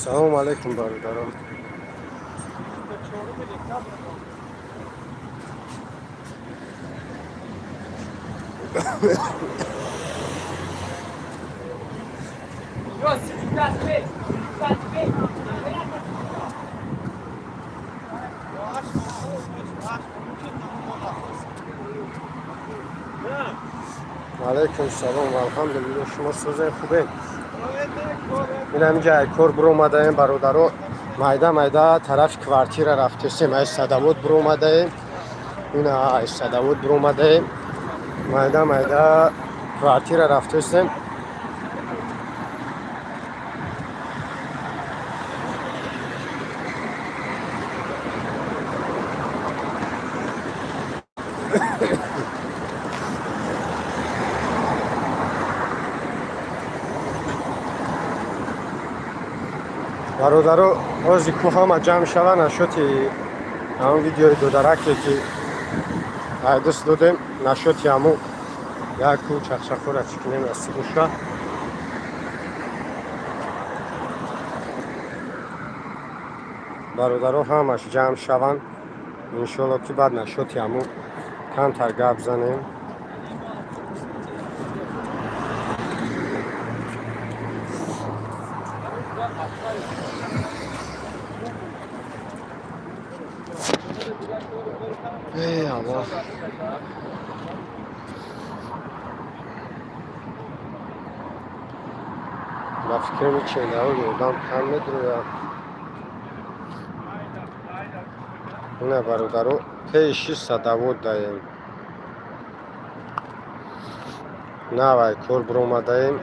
Салому алейкум, бародарон. Алейкум салом, алҳамдулилло, шумо сӯзен, хубем. Ин ҳаминҷа кор биромадаем, бародаро, майда майда тарафи квартира рафтесем. Ай Садовод биромадаем, ина ай Садовод биромадаем, майда майда квартира рафтесем. Бародаро, ҳози ку ҳама ҷамъ шава, нашоти ҳамон видеои додараке, ки айдус додем, нашоти ҳаму як ку чахчахора чӣ кунем, насиб боша. Бародаро, ҳамаш ҷамъ шаванд, иншолло, ки баъд нашоти ҳаму камтар гап занем. Эй, Аллоҳ! Ба фикрам, чендаои одам кам медрояд. Ина, бародаро, пеши Садовод даем, навай кор биромадаем,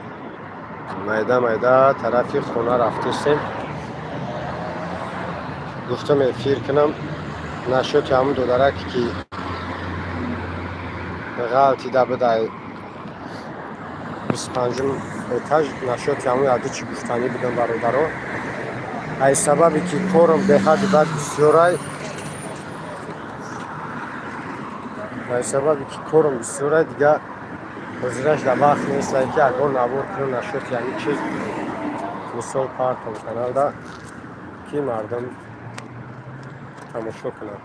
майда майда тарафи хона рафтесем. Гуфтам, эфир кунам, нашоти ҳамун додараке, ки ғалтида будай 25-ум этаж, нашоти ҳамун яду чӣ гуфтанӣ будам. Бародаро, ай сабабе ки корам беҳади бад бисёрай, ай сабабе ки корам бисёрай, дига ҳозираш да вақт нестай, ки ягон навор кунам нашоти ҳамин чиз, мисол, партом каналда, ки мардум тамошо кунанд.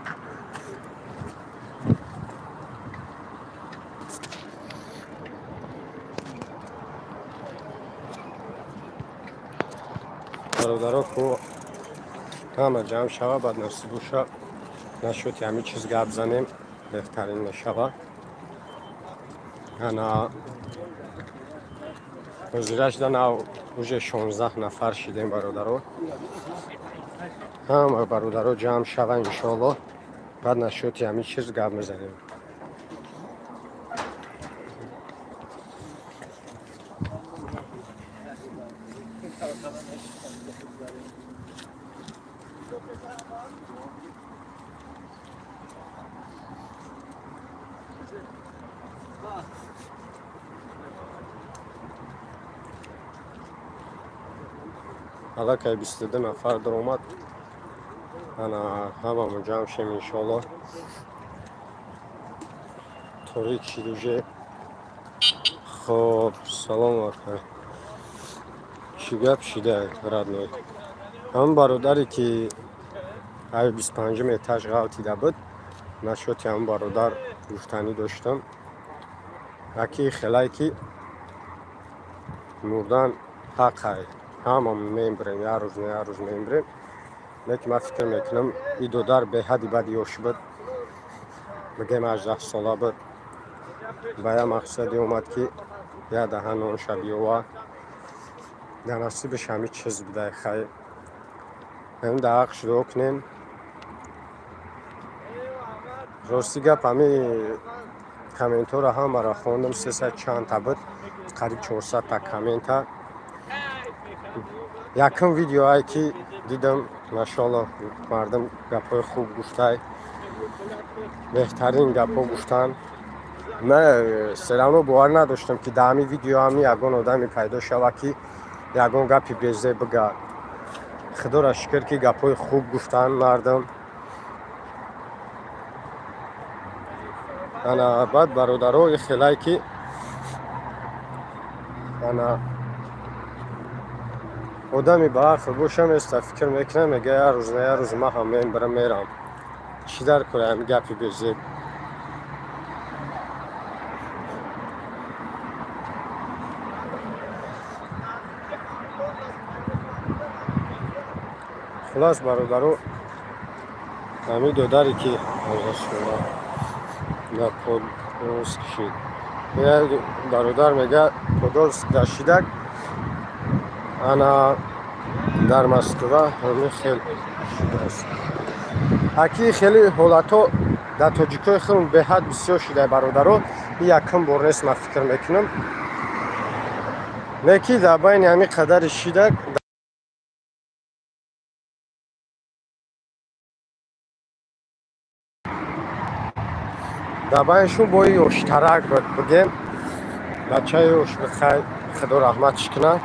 Бародаро, ку ҳама ҷамъ шава, баъд насиб боша, нашоти ҳамин чиз гап занем, беҳтарин мешава. Ана ҳозираш да нав уже 16 нафар шидем. Бародаро, ҳама бародаро ҷамъ шава, иншоалло, баъд нашоти ҳамин чиз гап мезанем. Аллакай 22 нафар даромад. Ана ҳамамон ҷамъ шем, иншоалло. Торик шид уже. Хоб, салом, ака, чӣ гап шида, родной? Ҳамн бародаре, ки ай 25-ум этаж ғалтида буд, нашоти ҳамн бародар гуфтанӣ доштам. Аки хелай ки мурдан ҳақай, ҳамамон мембирем, як рӯз не як рӯз мембирем. Лекин ман фикр мекунам, и додар беҳади бад ёш буд, бигем, 18 сола буд. Ба як мақсаде омад, ки як даҳан нонша биёва. Дар насибаш ҳамин чиз будай. Хайр, ҳамин дар ҳаққш дуо кунем. Рости гап, ҳами комментҳоро ҳамаро хондам, сесад чандта буд, қариб 400-та коммента. Якум видеоае ки дидам, машоалло, мардум гапҳои хуб гуфтай, беҳтарин гапҳо гуфтанд. Ман всё равно бовар надоштам, ки дар ҳамин видео ҳами ягон одаме пайдо шавад, ки ягон гапи безеб бигӯяд. Худоро шукр, ки гапҳои хуб гуфтанд мардум. Ана баъд, бародаро, и хелае ки ана одами ба ақл боша, места фикр мекунад, мега: як рӯз на як рӯз ман ҳам мебарам, мерам, чӣ дар кора ҳами гапи безеб? Хулас, бародаро, ҳамин додаре ки дар Подолск шид, бародар мега, Подолск дашидак, ана дар Москва ҳамин хел шудааст. Аки хеле ҳолатҳо дар тоҷикои хел беҳад бисёр шуда, бародаро. И якум бор нест, ман фикр мекунам, не ки дар байни ҳамин қадари шидак. Дар байншон бои ёштарак буд, бигем, бачаи ёш буд. Хай, худо раҳматш кунад,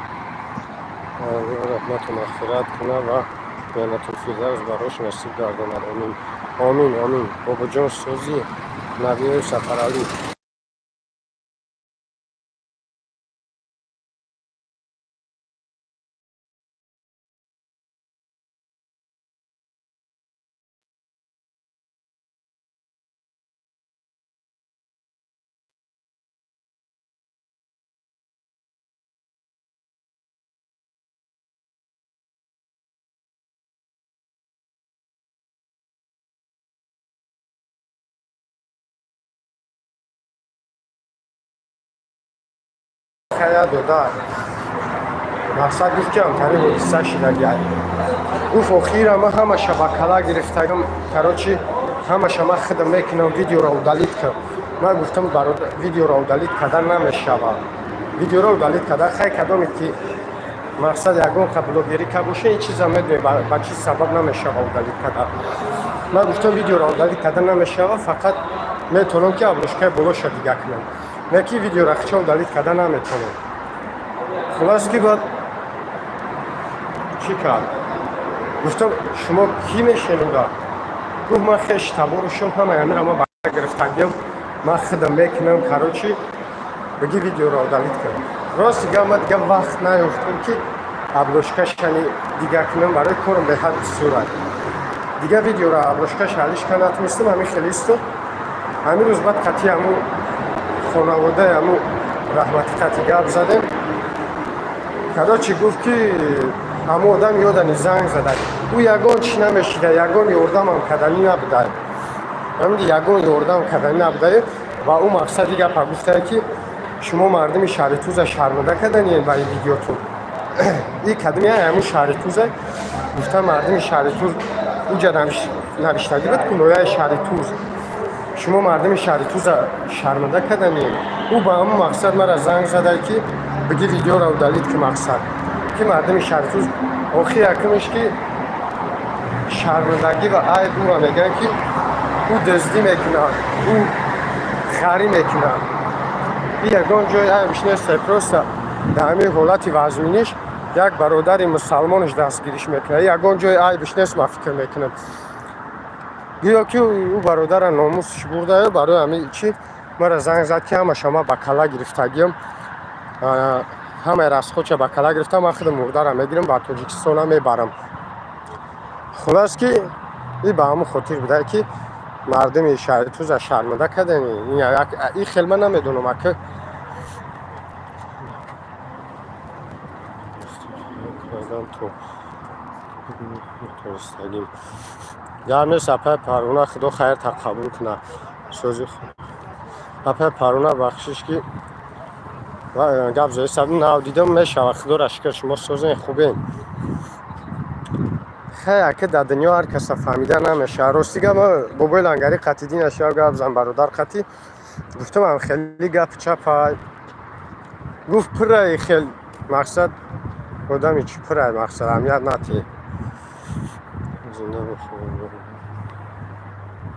раҳмату мағфират кунад ва ҷаннатул фирдавс барош насиб гардонад. Омин, омин, омин. Бобоҷон, созӣ, Навиёи Сафаралӣ. Хая дода, мақсад гуфт, ки ҳамтари ҳодиса шидагиай. Гуфт: охира ман ҳамаша ба кала гирифтагам, короче, ҳамаша ман худам мекунам, видеоро удалить кун. Ман гуфтам: видеоро удалить кардан намешавад, видеоро удалить кардан. Хай, кадоме ки мақсад ягон ка блогерӣ ка боша, ин чиза медонӣ, ба чӣ сабаб намешава удалить кардан. Ман гуфтам: видеоро удалить кардан намешава, фақат метавонам, ки обложкаи болоша дига кунам, не ки видеоро хича удалить кардан наметавонам. Хулас, ки баъд чӣ кард? Гуфтам: шумо кӣ мешенуда? Гуфт: ман хеш таборушум, ҳамаи амира ман ба гирифтагиам, ман худам мекунам, короче, бигӣ видеоро удалить кун. Рости гап, ман дига вақт наёфтам, ки обложкашани дига кунам, барои корам беҳад бисёрад. Дига видеоро обложкаша алиш кар натонистам, ҳамин хеле истод. Ҳамин рӯз баъд қатъи ҳамун хонаводаи ҳамун раҳматӣ қатъи гап задем. Короче, гуфт, ки ҳамун одам ёдани занг зада, ӯ ягон чӣ намешида, ягон ёрдамам карданӣ набуда, ҳамин ягон ёрдам карданӣ набуда. Ва ӯ мақсади гапа гуфтае, ки шумо мардуми шаҳри Туза шармода карданиен ба ин видеотун. И кадми ҳамун шаҳри Туза гуфта, мардуми шаҳри Туз, уҷа навиштагӣ буд ку нояи шаҳри Туз, шумо мардуми шаҳри Туза шармода карданиен. Ӯ ба ҳамун мақсад мара занг задае, ки биги видеоро удалить, ки мақсад ки мардуми шаҳри Туз. Охир якумеш, ки шармандагӣ ва айб, ӯро мегӯянд, ки ӯ дуздӣ мекунад, ӯ ғарӣ мекунад. И ягон ҷои айбш нест, просто дар ҳамин ҳолати вазминиш як бародари мусалмонаш дастгириш мекунад. Ягон ҷои айбш нест, ман фикр мекунам. Гӯё ки ӯ бародара номусш бурда. Барои ҳамин чӣ мара занг зад, ки ҳамаша ман ба кала гирифтагиам, ҳамаи расходша ба кала гирифтам, ман худам мурдара мегирам, ба Тоҷикистона мебарам. Хулас, ки и ба ҳамон хотир буда, ки мардуми шаҳри Туза шарманда кардани. И хел ман намедонам, ака. Кардам то тонистагим. Гап нест, апай Парвона, худо хайрта қабул кунад. Сӯзи апай Парвона, бахшиш, ки гап зои нав дидам мешавад. Худоро шукр, шумо созен, хубен. Хай, ака, дар дунё ҳар каса фаҳмида намешавад. Рости гап, ма бобои Лангари қатӣ динашава гап зан, бародар қатӣ гуфтам, хеле гап чапай. Гуфт, пурраи хел мақсад одами чӣ, пуррай мақсад аҳамият натӣ. Зинда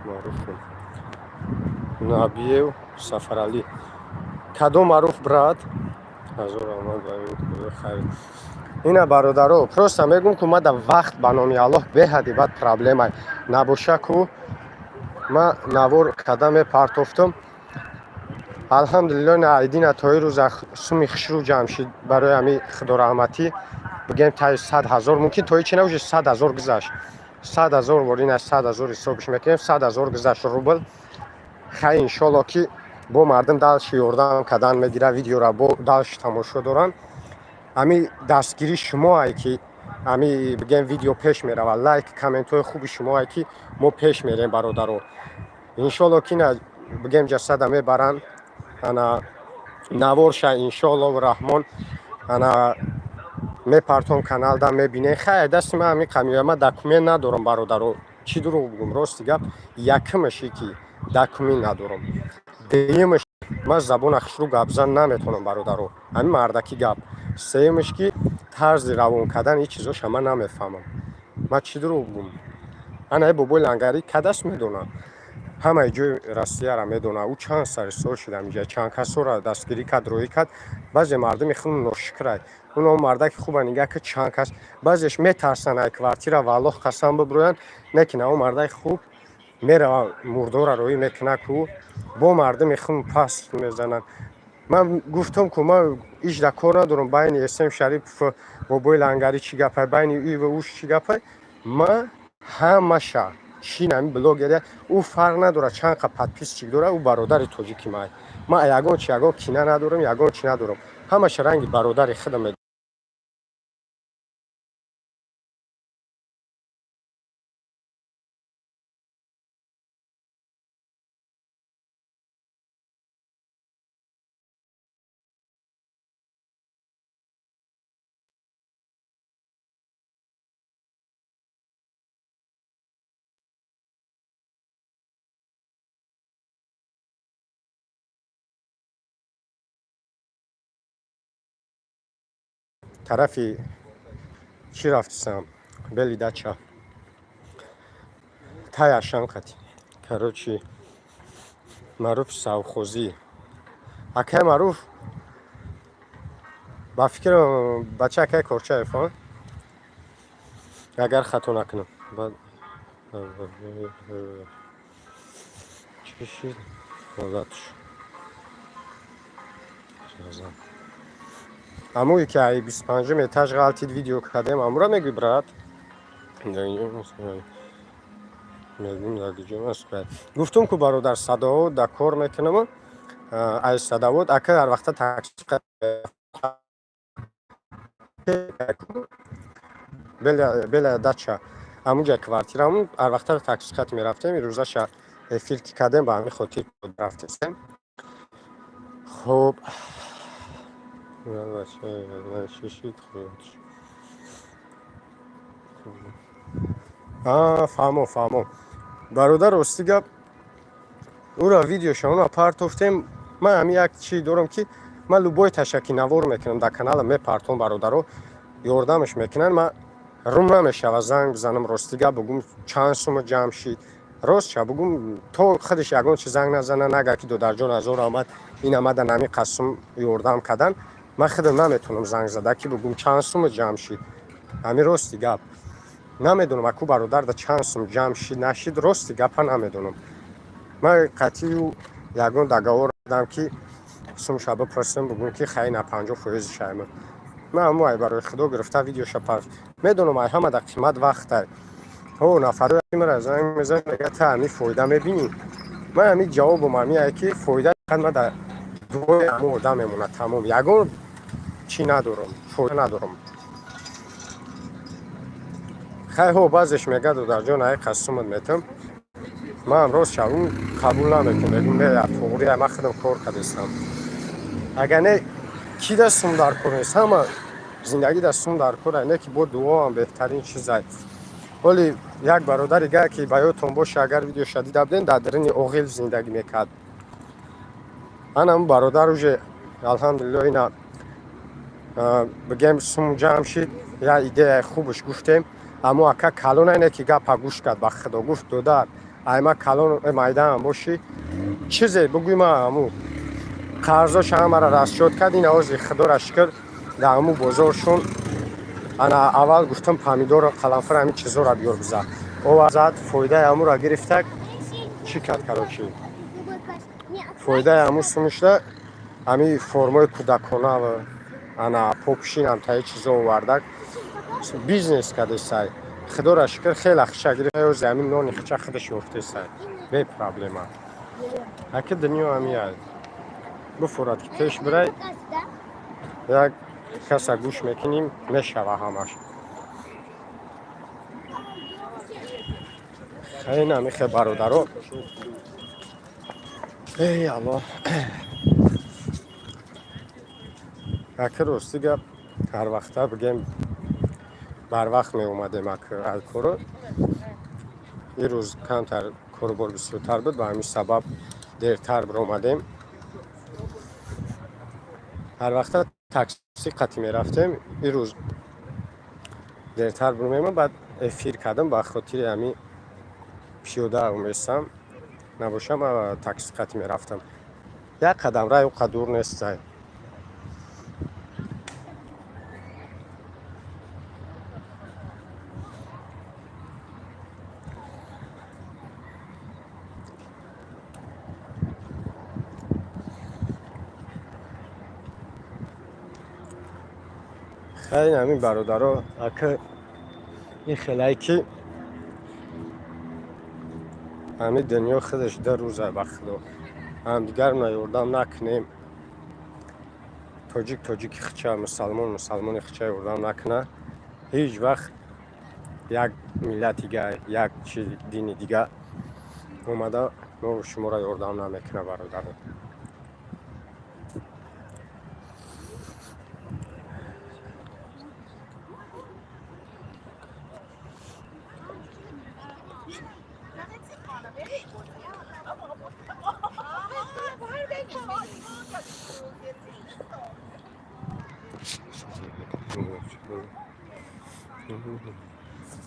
Маъруф Набиев Сафаралӣ. Кадом маъруф, брат? Ҳазор раҳмат ба хайр. Ина, бародаро, просто мегӯм, ку ма да вақт, ба номи Аллоҳ, беҳади бад проблема набоша, ку ма навор када мепартофтам. Алҳамдулилло, на айдина тои рӯза суми хушрӯ ҷамъ шид барои ҳами худораҳматӣ. Бигем, таи 100 000, мумкин тои чи набошад, 100 000 гузашт. 100 000 вор ина 100 000 ҳисобш мекунем, 100 000 гузашт рубл. Хай, иншолло, ки бо мардум дальше ёрдам кардан мегирад, видеора бо дальше тамошо доранд. Ҳами дастгирии шумоае, ки ҳами бигем видео пеш меравад, лайк, комментҳои хуби шумоае, ки мо пеш мерем, бародаро. Иншолло, ки на бигем ҷасада мебаранд, ана наворша, иншоаллоҳу раҳмон, ана мепартом каналда, мебинем. Хай, дасти ман ҳами қамиёя, ман документ надорам, бародаро, чӣ дурӯғ бугум. Рости гап, якумаше, ки документ надорам, дуюмаш, ман забона хушрӯ гапзан наметавонам, бародаро, ҳамин мардакӣ гап, сеюмаш, ки тарзи равон кардан ҳеҷ чизоша ман намефаҳмам. Ман чӣ дурӯғ бугум? Ана бобои Лангарӣ кадаст медонад, ҳамаи ҷои Россияра медонад. Ӯ чанд сари сол шуда инҷа, чанд касора дастгирӣ кард, роҳӣ кард. Баъзе мардуми худ ношукрай. Уно мардаки хуба нигаҳ ки чанд кас, баъзеш метарсанд ай квартира, валлоҳ қасам, бибурӯянд, лекин ав мардаки хуб мерава, мурдора роҳӣ мекунад, ку бо мардуми хун паст мезананд. Ман гуфтам, ку ман ҳеҷ да кор надорам байни Эсем Шарипов, бобои Лангарӣ чӣ гапай, байни ӯ ва ӯш чӣ гапай. Ман ҳамаша чи нами блогере, ӯ фарқ надорад чанд қа подписчик дорад, ӯ бародари тоҷики ман. Ман ягон чи, ягон кина надорам, ягон чи надорам, ҳамаша ранги бародари худам. Тарафи чӣ рафтисам, бели дача тай ашан қати. Короче, Маъруф совхозӣ, акай Маъруф, ба фикрам, бача акай Корчаев, агар хато накунам. Чӣ шид ҳолатш? Амое ки ай 25-ум этаж ғалтид, видео кардем, амура мегӯй, брат? Гуфтум ку, бародар, садовод да кор мекунам, ай садовод, ака, ҳар вақта такси бела дача, амуҷа квартирамун, ҳар вақта такси хат мерафтем. Ирӯзаша эфир ки кардем, ба ҳамин хотир рафтесем. Хуб. Чӣ шид? Фаҳмо, фаҳмо, бародар. Рости гап, ура видеоша уна партофтем. Ман ҳами як чи дорам, ки ман любой ташаки навор мекунам, дар канала мепартом, бародаро ёрдамаш мекунанд. Ман рум намешава занг бизанам, рости гап, бугум чанд сума ҷамъ шид. Ростша бугум, то худаш ягон чи занг назана, нага ки додарҷон, ҳазор омад, ин омада, нами қасум ёрдам кардан, ман худам наметавонам занг зада ки бугум чанд сума ҷамъ шид. Ҳами рости гап, намедонам, аку бародарда чанд сум ҷамъ шид, нашид, рости гапа намедонам. Ман қатъию ягон договор дам, ки сумша бипурсам, бугум ки хай, на 50 фоизи шайма. Ман ҳамо ай барои худо гирифта видеоша пар медонам. Ай ҳама да қимат вақтай. О, нафаро мара занг мезанад, мега: «Та ҳами фоида мебинӣ?» Ман ҳами ҷавобам ҳами ай, ки фоида ма дар дуои ҳамо одам мемонад, тамом. Ягон чӣ надорам, фоида надорам. Хай, ҳо, баъзеш мега: «Додарҷон, ай қасумат метам». Ман рост шавум, қабул намекунам, мегум: «Не, туғри, ман худам кор кардастам». Агар не, ки да сум дар кор нест? Ҳама зиндагӣ да сум дар кор, не ки бо дуоам беҳтарин чизай. Ҳоли як бародари га, ки ба ёдтон боша, агар видеоша дида будем, дар даруни оғил зиндагӣ мекард. Анам бародар уже, алҳамдулилло, ина бигем, сум ҷамъ шид, як идеяи хубш гуфтем. Аммо ака калон айне ки гапа гӯш кард, ба худо гуфт: «Додар, айма калон майдаам бошӣ, чизе бугӯй, ма аму қарзош ҳамаро расчёт кард». Ин ози, худора шукр, дар аму бозоршон. Ана аввал гуфтам, помидорро, қаламфур, ҳамин чизоро биёр биза, овар, зад, фоидаи амуро гирифта, чӣ кард, короче, фоидаи аму сумишда ҳами формои кӯдакона, ана попшинам, таи чизо овардак, бизнес кардесай. Худора шукр, хеле хиша гирифта, ози ҳамин нони хича худаш ёфтесай бе проблема. Аки дунё ҳамияй буфурад, ки пеш бирай, як каса гӯш мекунем, мешава ҳамаш. Ин ҳамихе, бародаро. Эй Аллоҳ, аки рости гап, ҳар вақта бигем, барвақт меомадем ак ай коро. Ин рӯз камтар корубор бисёртар буд, ба ҳамин сабаб дертар биромадем. Ҳар вақта такси қатӣ мерафтем, ин рӯз дертар бимемам, баъд эфир кардам, ба хотири ҳамин пиёда оместам. Набошам, такси қатӣ мерафтам, як қадам рай оқа дур нестай. Хайр, ҳамин, бародаро, ака ин хелае ки ҳамин дунё худаш 2 рӯза. Ба худо, ҳамдигарона ёрдам накунем, тоҷик тоҷики хича, мусалмон мусалмони хича ёрдам накуна, ҳеҷ вақт як миллати дига, як чи дини дига омада мо шуморо ёрдам намекуна, бародаро.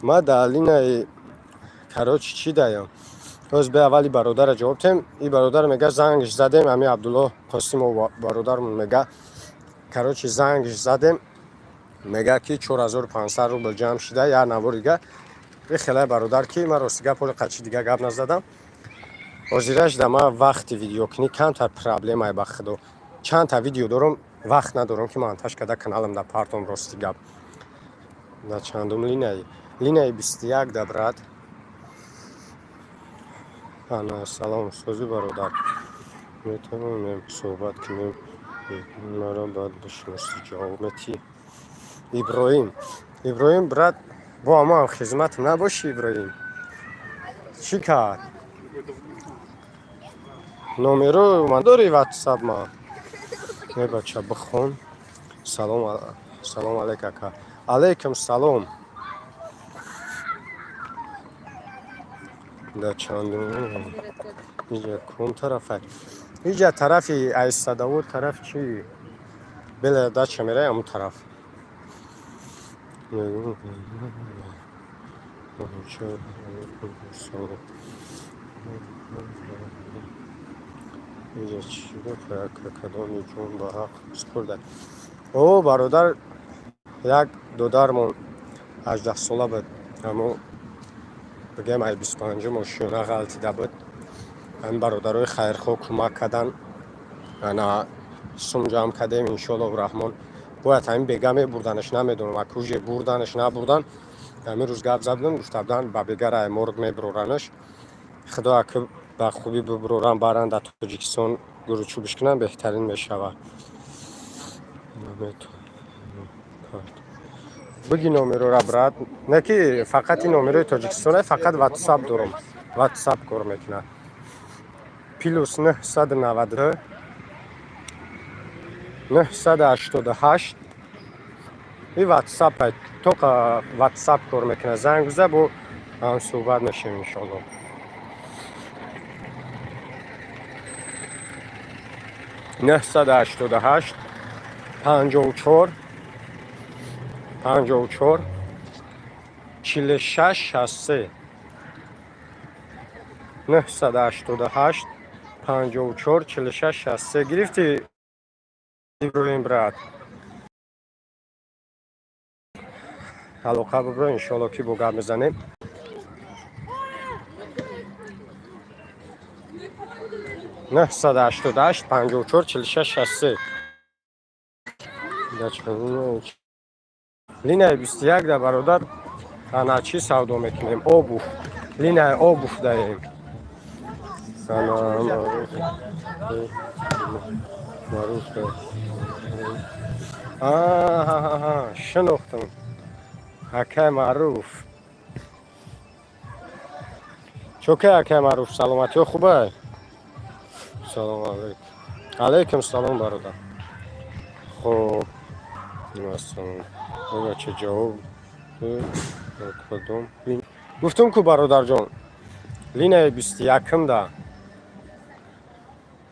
Ма дар линаи, короче, чӣ даям? Ҳоз бе аввали бародара ҷавоб тем. И бародар мега, зангш задем, ами Абдулло Қосимов бародармон мега, короче, зангш задем, мега ки 4500 рубл ҷамъ шида, як навор дига. И хелай, бародар, ки ман рости гап ҳоли қачи дига гап назадам. Ҳозираш да ман вақти видеокунӣ камтар проблемае. Ба худо, чандта видео дорам, вақт надорам, ки монтаж карда каналам да партом. Рости гап, да чандум линаи? Линаи 21 да, брат. Ана, салом, сӯзи бародар, метавонем суҳбат кунем? Маро баъд бишносӣ, ҷавоб метӣ. Иброҳим, Иброҳим, брат, бо ҳамоам хизматам набошӣ. Иброҳим чӣ кард? Номеро ман дори, ватсап ма не, бача, бихон. Салом, салом алейк, ака. Алейкум салом. Да чандум иҷа кум тарафа? Иҷа тарафи айсадавор, тараф чи, бела дача мерай, ҳамун тараф. Иҷа чӣ гапа? Кадоми ҷон ба ҳақ супурда? О, бародар, як додармон 18-сола буд, ҳамо бигем, ай 25-ум ошёна ғалтида буд. Ҳамин бародарои хайрхоҳ кӯмак кардан, ана сум ҷамъ кардем. Иншоаллоҳу раҳмон, бояд ҳамин бега мебурданаш, намедонам, акуже бурданаш, набурдан. Ҳамин рӯз гап задам, гуфта буданд, ба бегара ай морг мебуроранаш. Худо аки ба хубӣ бибуроран, баранд дар Тоҷикистон, гуручӯбиш кунанд, беҳтарин мешавад. Буги номерора, брат. Не ки фақат ин номерои Тоҷикистона, фақат ватсап дорам, ватсап кор мекунад. +992 988 и ватсап. Тоқа WhatsApp кор мекунад. Занг биза, бо ҳам суҳбат мешавем, иншоалло. 988 54 54 46 63, 988 54 46 63. Гирифти, Иброҳим брат? Алоқа бибро, иншоалло, ки бо гап мезанем. 988 54 46 63. Линияи 21 да, бародар, ана чӣ савдо мекунем? Обувь, линияи обувь даем. Ана маъруф, шинохтам, акай Маъруф. Чокай, акай Маъруф, саломатиҳо хубай? Салом алейкум. Алейкум салом, бародар. Хуб, чӣ ҷавоб кадом гуфтум ку, бародарҷон, линияи 21-м да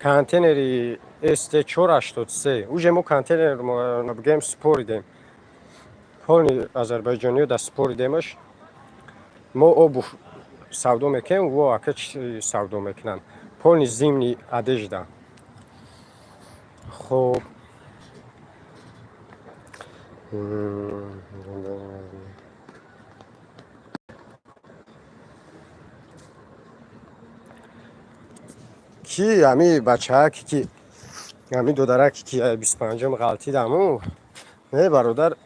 контейнери ст 483. Уже мо контейнер бигем, споридем, полный азарбайҷониё да споридемаш. Мо обувь савдо мекунем, во ака чи савдо мекунанд? Полный зимний одежда. Хуб, ки ҳами бачааки, ки ҳами додараки, ки 25-ум ғалтидаму, не, бародар,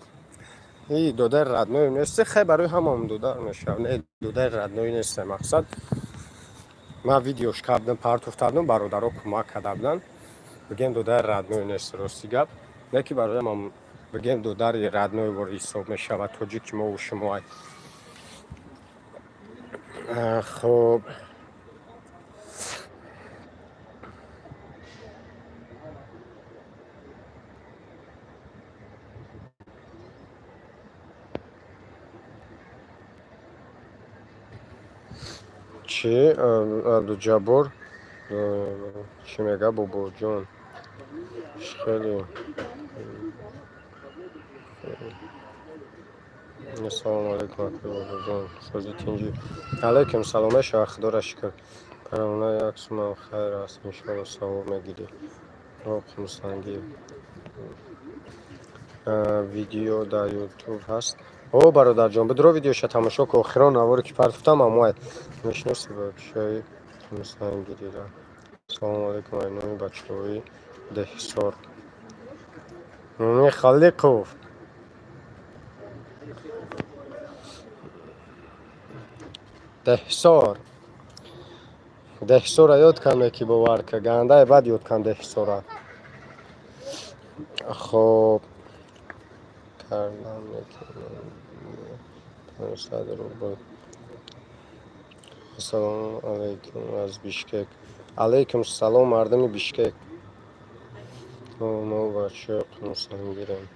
и додар родной нест. Хай, барои ҳамам додар мешав. Не, додар родной нест. Мақсад, ман видеош кардам, партофтардам, бародаро кӯмак карда буданд. Бигем, додари родной нест, рости гап. Не ки барои ҳамам, бигем, додари родной вор ҳисоб мешавад, тоҷики мову шумо. Хуб, чӣ, Абдуҷаббор чӣ мега? Бобоҷон, хеле ассалому алайкум, ака бобоҷон, сози тинҷӣ? Алайкум салом, мешавад, худоро шукр. Парвона, як сумам хайр аст, иншоалло, савоб мегирӣ. Қумсангӣ видео дар Ютуб ҳаст. О, бародарҷон, бидро, видеоша тамошо ку. Охирон наворе ки партофтам, амоай мешиноси бачаи қумсангирира. Ассалому алайкум, ай номи бачаҳои Деҳсор Халиқов. Деҳсор, Деҳсора ёд кам, ки бовар ка, гандае бад ёд кам Деҳсора. Хоб кардам, 500 рубл. Ассалому алайкум аз Бишкек. Алайкум салом, мардуми Бишкек. Мо бачаҳои қумсангирем.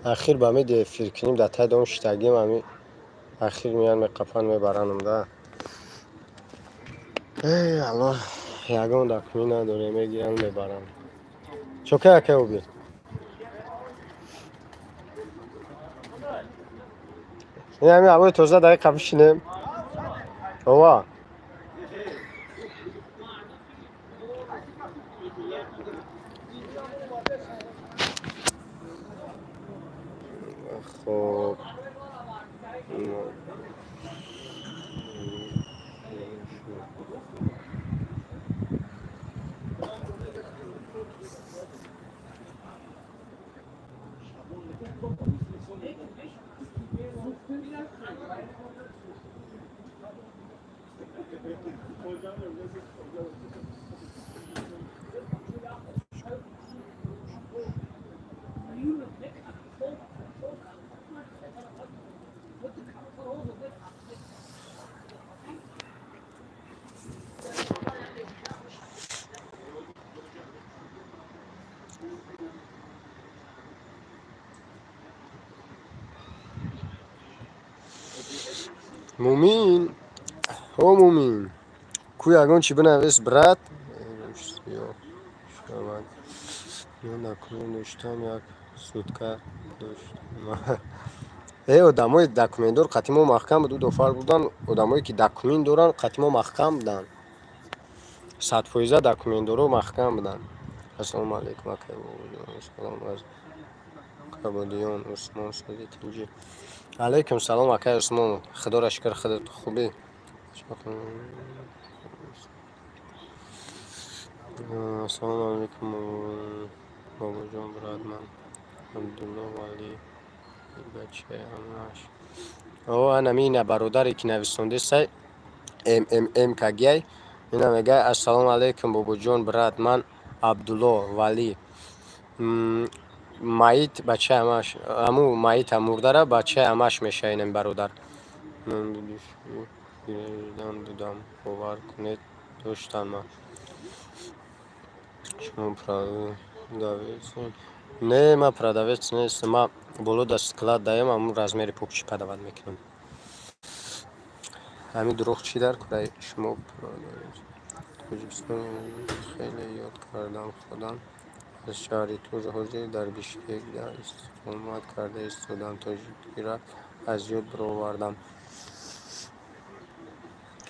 Ахир ба ми эфир кунем, дар таи дом шитагим, ами ахир меян, меқафан, мебаранам да. Эй Аллоҳ, ягон дакунӣ надорем, мегиранд, мебаранд. Чокай, акай оби? Ин ҳами ҳавои тоза дақиқа бишинем. Ова. Хоб. Мумин, о Мумин, ку ягон чӣ бинавис, брат. Шавад. Ман документ доштам, як сутка доштам. Э, одамои документдор қати мо маҳкам буд, дофар будан. Одамое ки документ доранд, қати мо маҳкам буданд. 100% документдоро маҳкам буданд. Ассалому алайкум, акай Бобоҷон. Салом аз Кабудиён, Усмон сози тинҷӣ. Алайкум салом, акай Усмон. Худоро шукр, худат хубӣ? Ассалому алайкум, Бобоҷон, брат, ман Абдулло Вали, бачаи амаш. О, анами ина бародаре ки нависондесай ммм кагиай, ина мегӯяд: «Ассалому алайкум, Бобоҷон, брат, ман Абдулло Вали, маит бачаи амаш». Аму маита, мурдара бачаи амаш мешавад инами бародар. Ман граждан будам, бовар кунед, доштан ман. Шумо продавец? Не, ман продавец нестам, ман боло дар склад даем, ҳамун размери пупчи подавать мекунам. Ҳамин дурӯғ чӣ дар кораи шумо продавец? Тоҷикистон хеле ёд кардам, худам аз шаҳри Туз, ҳозир дар Бишкек истиқомат карда истодам, тоҷикиро аз ёд баровардам.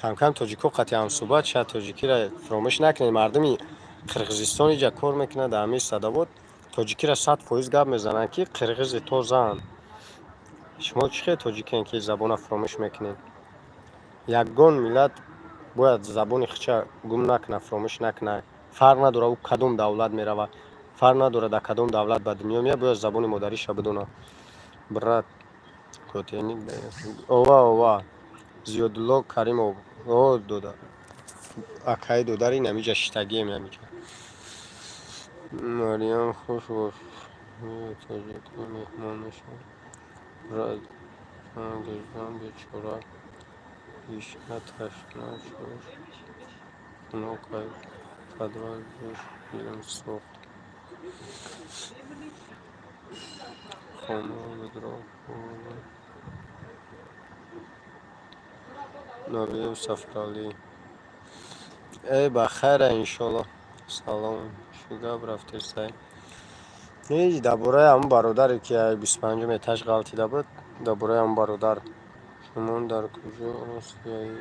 Камкам тоҷико қати ҳамсӯҳбат шавад, тоҷикиро фаромӯш накунед. Мардуми Қирғизистон иҷа кор мекунад дар ҳамин Садовод, тоҷикиро 100% гап мезананд, ки қирғизи тозаанд. Шумо чӣ хел тоҷикем, ки забонро фаромӯш мекунед? Ягон миллат бояд забони худша гум накунад, фаромӯш накунад. Фарқ надорад, ӯ кадом давлат меравад, фарқ надорад, дар кадом давлат ба дунё меяд, бояд забони модариша бидонад. Брат, котеник ова ова Зиёдулло Каримов, о дода, акаи додари намиҷа шитагием намиҷа. Мариям, хуш бош, тоҷикӣ меҳмон мешавад. Брат, гузам бечора, гишна ташна чош хунукай, подвал ҷӯш, дилам сӯхт. Хона будро. Набиев Сафаралӣ. Э, ба хайра, иншолло. Салом, чӣ гап рафтесай? Ҳеҷ, дар бораи ҳамун бародаре ки 25-ум этаж ғалтида буд, дар бораи ҳамун бародар. Шумо дар куҷо Осиёи?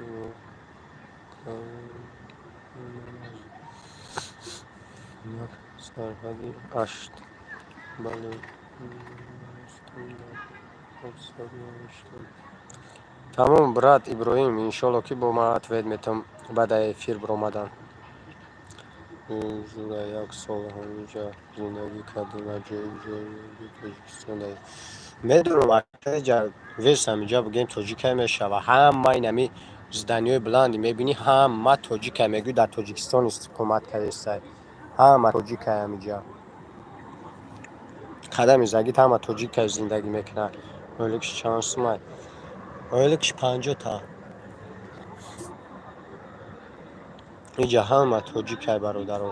Сарҳади Ашт. Бале, навиштам. Тамом, брат Иброҳим, иншолло, ки бо ман ответ метавам баъд эфир биромадан. Зура, як сол ҳаминҷа зиндагӣ кардем, аҷоиб ҷои Тоҷикистон. Медонам, акаҷа вес ҳаминҷа бигӯем, тоҷикай мешава. Ҳама инами зданиҳои баланди мебинӣ, ҳама тоҷикай, мегӯй дар Тоҷикистон истиқомат кардестай. Ҳама тоҷикай ҳаминҷа. Қадами загит ҳама тоҷикай зиндагӣ мекунад. Ойликш чанд сумай? Ойликш 50 та. Иҷа ҳама тоҷикай, бародаро.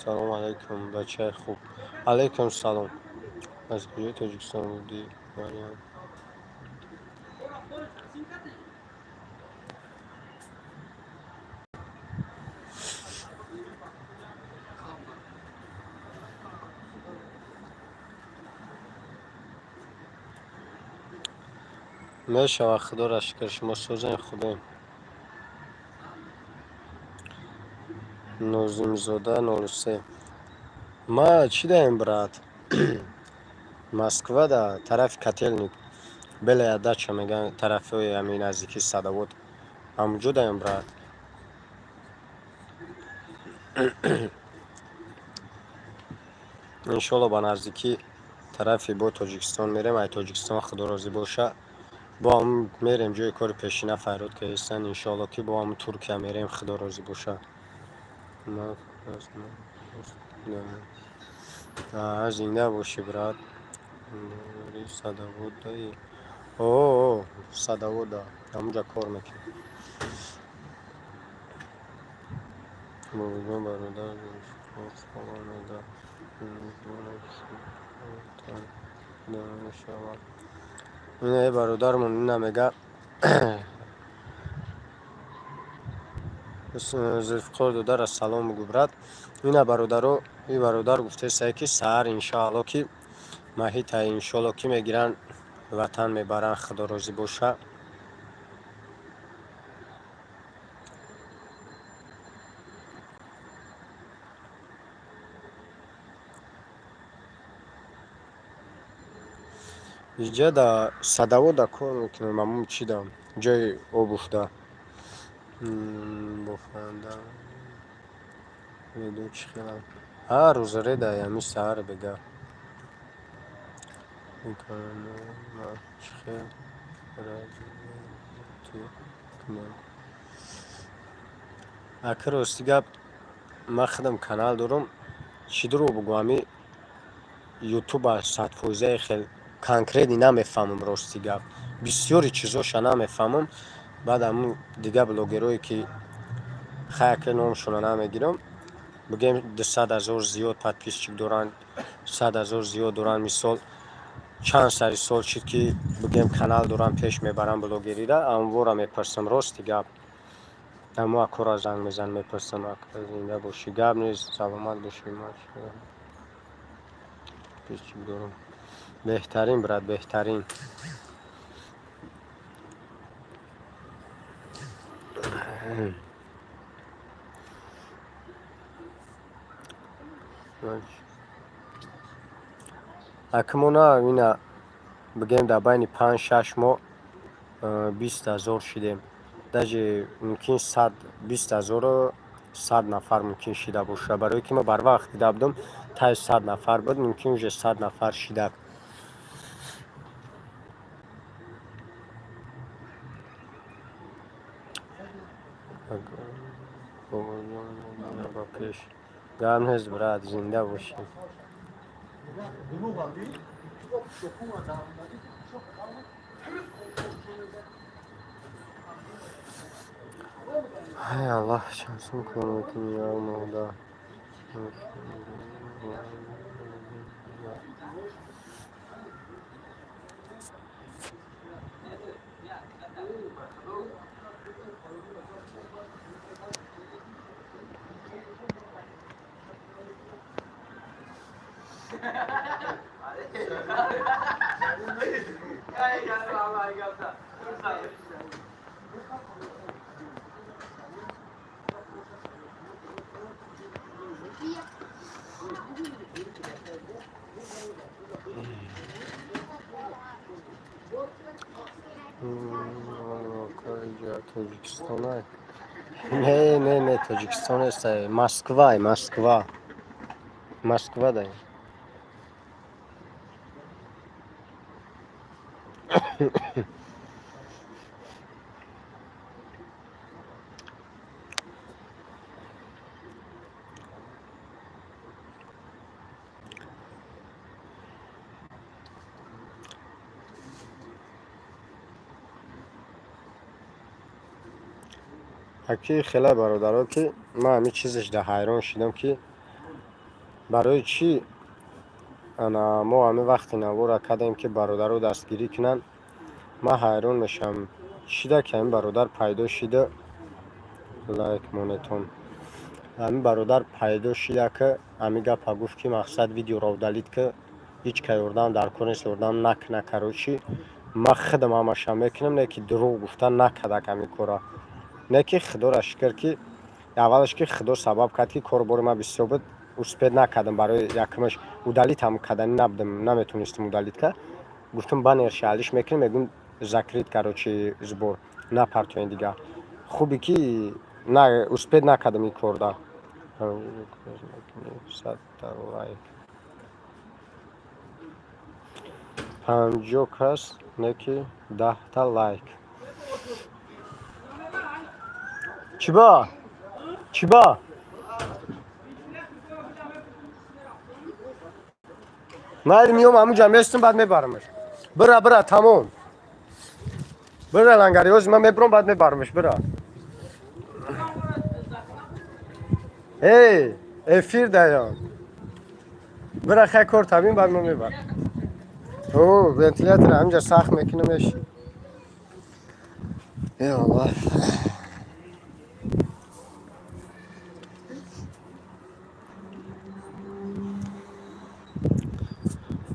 Салому алайкум, бачаи хуб. Алайкум салом. Аз куҷои Тоҷикистон будӣ, Мариям? Мешавад, худоро шукр, шумо созем, хубем. Нозимзода 03. Ма чӣ даем, брат? Москва, да тарафи Котельник. Белая дача мегӯянд, тарафҳои ҳамин наздики Садовод. Ҳамунҷо даем, брат. Иншолло, ба наздикӣ тарафи бо Тоҷикистон мерем, ай Тоҷикистон худо розӣ боша. Бо ҳамун мерем ҷои кори пешина, файрод кардистан, иншоалло, ки бо ҳамун Туркия мерем, худо розӣ боша. Зинда бошӣ, брат. Садоводаи? О, Садовода, ҳамунҷа кор мекунем. Бобоҷон, бародар. Ина бародармон ина мега: «Зулфиқор додара салом бугӯ, брат». Ина, бародаро, и бародар гуфтесае, ки саҳар, иншоалло, ки маҳита, иншоалло, ки мегиранд, ватан мебаранд, Худо розӣ боша. Иҷа да садовода кор мекунем, ҳамун чи да ҷои обувь да бофанда. Чӣ хелам ҳар рӯз реда, ами саҳар бега чӣ хел кунем. Ака, рости гап, ман худам канал дорам, чӣ дурӯғ бугӯ, ами ютуба 100%-аи хел конкретно намефаҳмам. Рости гап, бисёри чизоша намефаҳмам. Баъд ҳамун дигар блогерое, ки хаяке номшона намегирам, бигӯем, 200 000 зиёд подписчик доранд, 100 000 зиёд доранд, мисол, чанд сари сол шуд, ки бигӯем, канал доранд, пеш мебаранд блогерира, амвора мепурсам. Рости гап, ҳамо акора занг мезанам, мепурсам. Зинда бошӣ, гап нест, саломат бошӣ. Подписчик дорам. Беҳтарин, брат, беҳтарин. Ака, мо на ина бигӯем, дар байни 5-6 моҳ 20 000 шидем, даже мумкин сад 20 000-у 100 нафар мумкин шида бошад, барое ки ма барвақт дида будам, таи 100 нафар буд, мумкин уже 100 нафар шида. Ба пеш, гап нест, брат, зинда бошӣ. Ай Аллоҳ, чанд сум кор мекунӣ як моҳда? Тоҷикистонай? Не, не, не, Тоҷикистон нестай, Москвай, Москва, Москва дай. Аки хеле бародаро, ки ман ҳамин чизаш да ҳайрон шудам, ки барои чӣ ана мо ҳамин вақти навора кардем, ки бародаро дастгирӣ кунанд. Ман ҳайрон мешавам, чида ки ҳамин бародар пайдо шида, лайк монетон, ҳамин бародар пайдо шида, ки ҳамин гапа гуфт, ки мақсад видеоро удалить, ки ҳеҷ ка ёрдам дар кор нест, ёрдам накуна. Короче, ман худам ҳамаша мекунам, не ки дурӯғ гуфта накардак ҳамин кора, не ки Худоро шукр, ки аввалаш ки Худо сабаб кард, ки кору бори ман бисёр буд, успеть накардам. Барои якумаш удалить ҳам карданӣ набудам, наметонистам удалить кард. Гуфтам, баннерша алиш мекунем, мегӯм, закрыть, короче, сбор напартоен дигар. Хубе ки на успеть накардам ин корда. 100-та лайк, 50 кас, не ки 10-та лайк. Чиба, чиба? Майли, миём, ҳамунҷа местум, баъд мебарамаш. Бира, бира, тамом, бира, лангари, ҳозир ман мебурам, баъд мебарамаш, бира. Эй, эфир даён. Бира, хай, кор табин, баъд мо мебар. О, вентилятор ҳаминҷа сахт мекунамеш. Э Аллоҳ.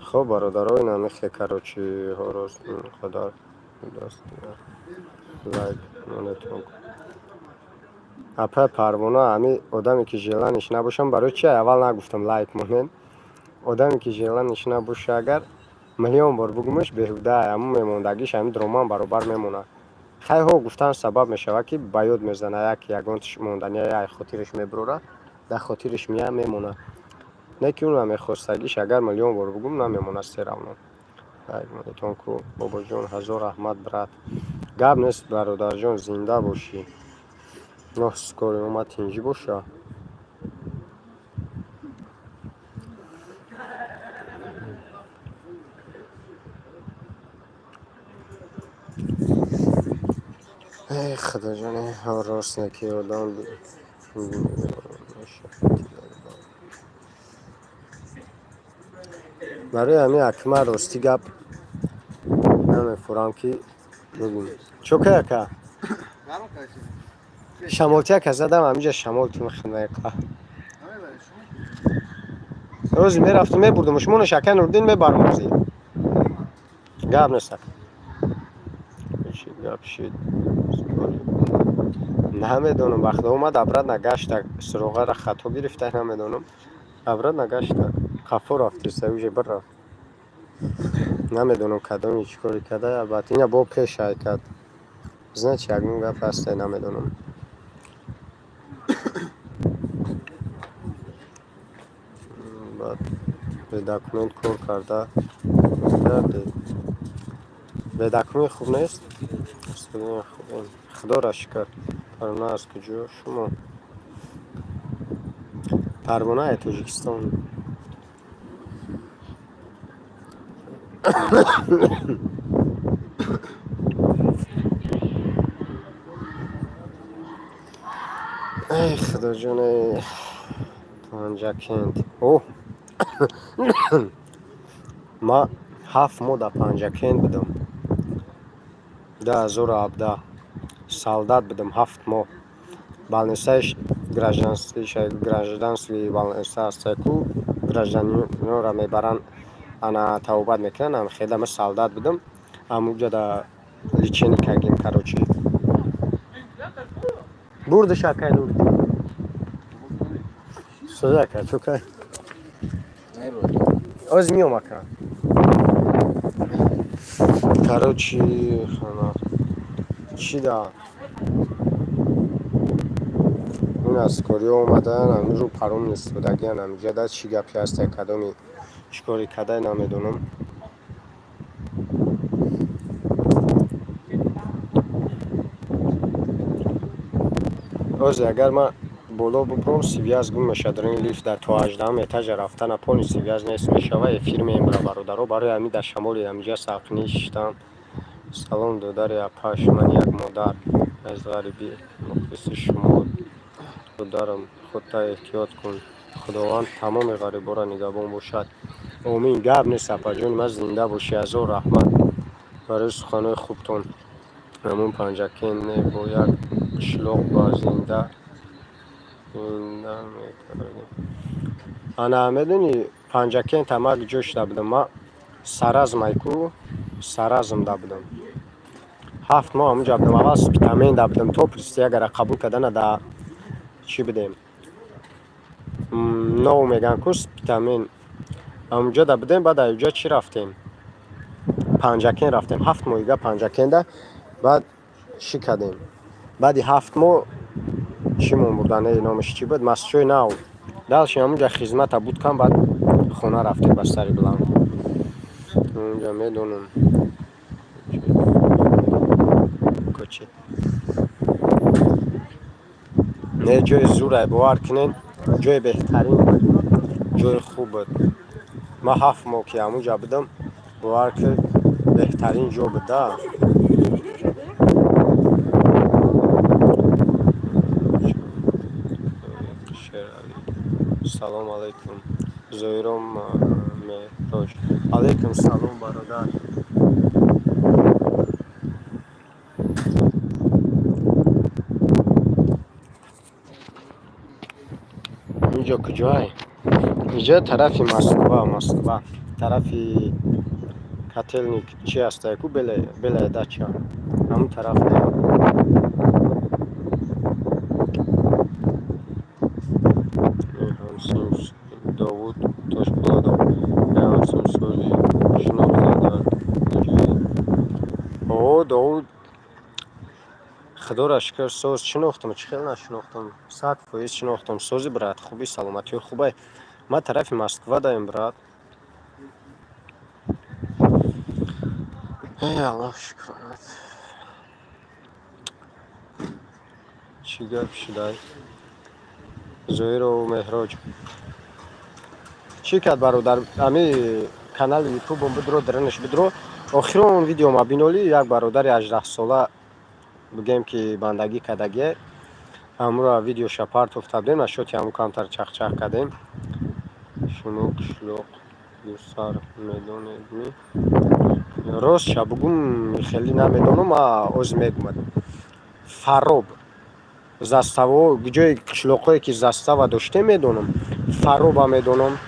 Хоб, бародаро, ин ҳамихе, короче, ҳороз қадар даст лайк монетон. Апай Парвона, ҳами одаме ки желание ш набошам, барои чи аввал нагуфтам лайк монед? Одаме ки желание ш набоша, агар миллион бор бугумаш, беҳуда, ҳамун мемондагиш ҳамин дроман баробар мемонад. Хайҳо, гуфтан сабаб мешавад, ки ба ёд мезана, як ягон монданӣ ай хотираш мебурора, дар хотираш мея, мемонад. Не ки ӯ намехостагиш, агар миллион бор бугум, намемонад всё равно. Лайк монетон ку, бобоҷон. Ҳазор раҳмат, брат. Гап нест, бародарҷон, зинда бошӣ. Ноҳ, скорый омад, тинҷӣ боша. Эй худоҷоне, рост не ки одам мешавад. Барои ҳамин акма ростӣ гап намефурам, ки бигӯм чокай ака. Шамолтияка задам ҳаминҷа, шамол ту механдайқа. Рӯзе мерафтум, мебурдум шумонаш, ака Нурдин, мебарам рӯзи. Гап нест, ака. Чӣ гап шид? Намедонам, ба худо, омад, обратно гашта, суроғаро хато гирифта, намедонам. Обратно гашта. Қафо рафтиста, уже бір рафт. Намедонам, кадоми чӣ коре карда, албатта ина бо пеш ай кард. Значит, ягон гап ҳасте, намедонам. Баъд бе документ кор карда кардед. Бе документ хуб нест? Худоро шукр. Парвона, аз куҷо шумо? Парвона е Тоҷикистон. Эй худоҷоне, Панҷакент. О, ма 7 моҳ дар Панҷакент будам. 2017 солдат будам 7 моҳ. Больница и гражданский больница ҳаста ку, гражданин ора мебаранд, ана табобат мекунанд. Хеле ма солдат будам. Ҳамунҷа да лечение кардем, короче. Бурдиш, акай Нуриддин. Соз, ака, чӯкай? Оз миём, ака. Короче, хана чӣ да? Ин аз кориҳо омадаанд, ҳамин рӯ паром истодагианд ҳаминҷа да, чӣ гапе ҳасте, кадоми чӣ коре кардай, намедонам. Озе агар ман боло бубурам, связь гум мешавад. Дар ин лифт дар то 18-ам этажа рафтана полный связь нест мешава, эфир мембара, бародаро. Барои ҳамин дар шамоли ҳаминҷа сақнӣ шиштам. Салом, додари апаш, ман як модар аз ғарибӣ мухлиси шумо. Додарам, худта эҳтиёт кун. Худованд тамоми ғариборо нигаҳбон бошад. Омин. Гап нест, апаҷони ман, зинда бошӣ. Ҳазор раҳмат барои суханҳои хубтон. Ҳамун Панҷакент не, бо як қишлоқ ба зинда зинда мекардем. Ана медонӣ, Панҷакент ама ҷо шуда будам. Ма Саразмайку, Саразмда будам. 7 моҳ ҳамунҷа будам. Аввал Спитаменда будам, то присяга ра қабул кардана да чӣ будем? Нов мегӯянд ку, Спитамен. Ҳамунҷо да будем, баъд аз ҷо чӣ рафтем? Панҷакент рафтем. 7 моҳига Панҷакенда, баъд чӣ кардем? Баъди 7 моҳ чӣ мон бурдан, номаш чӣ буд? Мастчои Нав. Дальше ҳамунҷа хизмата буд кам, баъд хона рафтем ба сари биланд. Унҷа медонам. Кочи. Не, ҷои зурай, бовар кунед, ҷои беҳтарин буд, ҷои хуб буд. Ман 7 моҳ ки ҳамунҷа будам, бовар кунед, беҳтарин ҷо буд да. Шералӣ, салом алайкум. Зоиром Меҳроҷ, алайкум салом, бародар. Инҷо куҷое? Инҷо тарафи Москва, Москва тарафи Котельник чи ҳастае ку, Белая дача, ҳамун тараф. Довуд Тошпулодов, ҳамсинф шинохта дар куҷое? О, Довуд, худоро шукр, соз шинохтам. Чӣ хел нашинохтам? 100% шинохтам. Сози, брат, хуби, саломатиҳо хубай? Ман тарафи Москва даем, брат. Эй, Аллоҳ шукронат. Чӣ гап шудай? Зоиров Меҳроҷ чӣ кард, бародар? Ами канали Ютубом бидро, даринаш бидро, охирон видеома биноли. Як бародари 18сола, бигем ки бандагӣ кардагие, ҳамуро видеоша партофта будем. Ашоти ҳаму камтар чахчах кардем. Шумо қишлоқ Гусар медонедми? Ростша бугум, хеле намедонам, ма оз мегумад. Фароб заставо, ҷои қишлоқҳое ки застава доштем, медонам. Фароба медонам,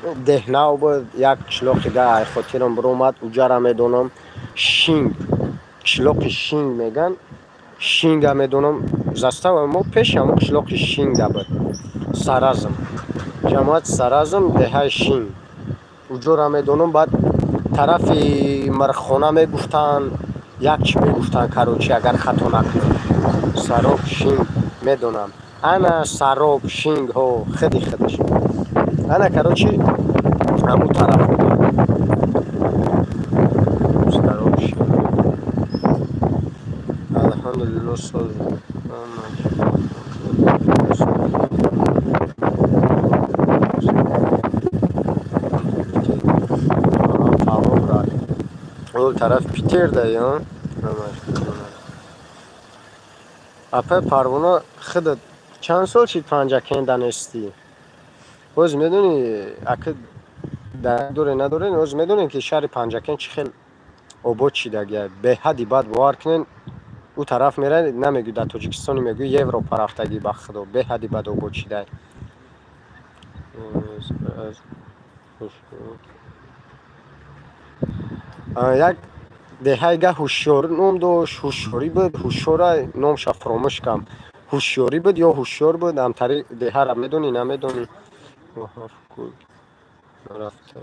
Деҳнав буд як қишлоқи га, хотирам биромад, уҷара медонам. Шинг, қишлоқи Шинг меган, Шинга медонам. Застава мо пеши ҳамон қишлоқи Шинга буд. Саразм, ҷамоати Саразм, деҳаи Шинг, уҷора медонам. Баъд тарафи Мирхона мегуфтанд, як чӣ мегуфтанд, короче, агар хато накунам. Сароб, Шинг медонам. Ана, Сароб, Шинг, ҳо, хиди хидаш. Ана, короче, ҳамун тараф. Сароб, Шинг. Алҳамдулилло, соз. Фаҳмо, брат, ол тараф Питерда ё. Апай Парвона, худат чанд сол шид Панҷакенда нестӣ? Боз медонӣ, ака доре надорен, оз медонем, ки шаҳри Панҷакент чӣ хел обод шидагия. Беҳадди бад, бовар кунен, ӯ тараф меравед, намегӯ дар Тоҷикистоне, мегӯ Европа рафтагӣ. Ба худо, беҳадди бад обод шидай. Як деҳаи га Ҳушёр ном дошт, Ҳушёрӣ буд, Ҳушёра, номша фуромӯш кардам. Ҳушёрӣ буд ё Ҳушёр буд, ҳамтари деҳара медонӣ, намедонӣ? Нарафта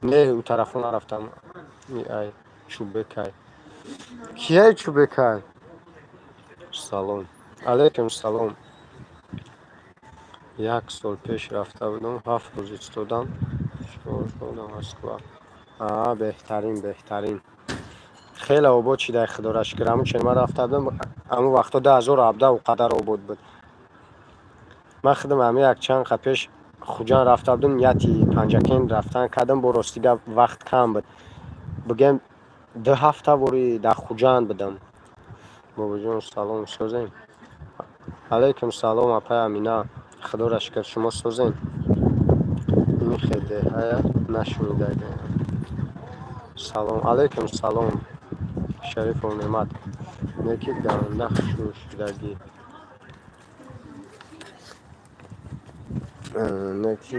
не, ӯ тарафо нарафтам. Ай Чӯбекай, кияй Чӯбекай? Салом алайкум, салом. Як сол пеш рафта будам, 7 рӯз истодам, 4 сол дар Москва. А, беҳтарин, беҳтарин, хеле обод шидай, худоро шукр. Ҳамун чен ман рафта будам, ҳамун вақто 2017 у қадар обод буд. Ман худам ҳами як чанд қа пеш Хуҷанд рафта будам, нияти Панҷакент рафтан кардам, бо рости гап вақт кам буд. Бигем, 2 ҳафта бори дар Хуҷанд будам. Бобоҷон, салом, созем? Алайкум салом, апай Амина, худоро шукр, шумо созем? Ин хел деҳая нашунидагаям. Салом алайкум, салом, Шарифов Неъмат. Неки ганда хушрӯ шудагӣ, неки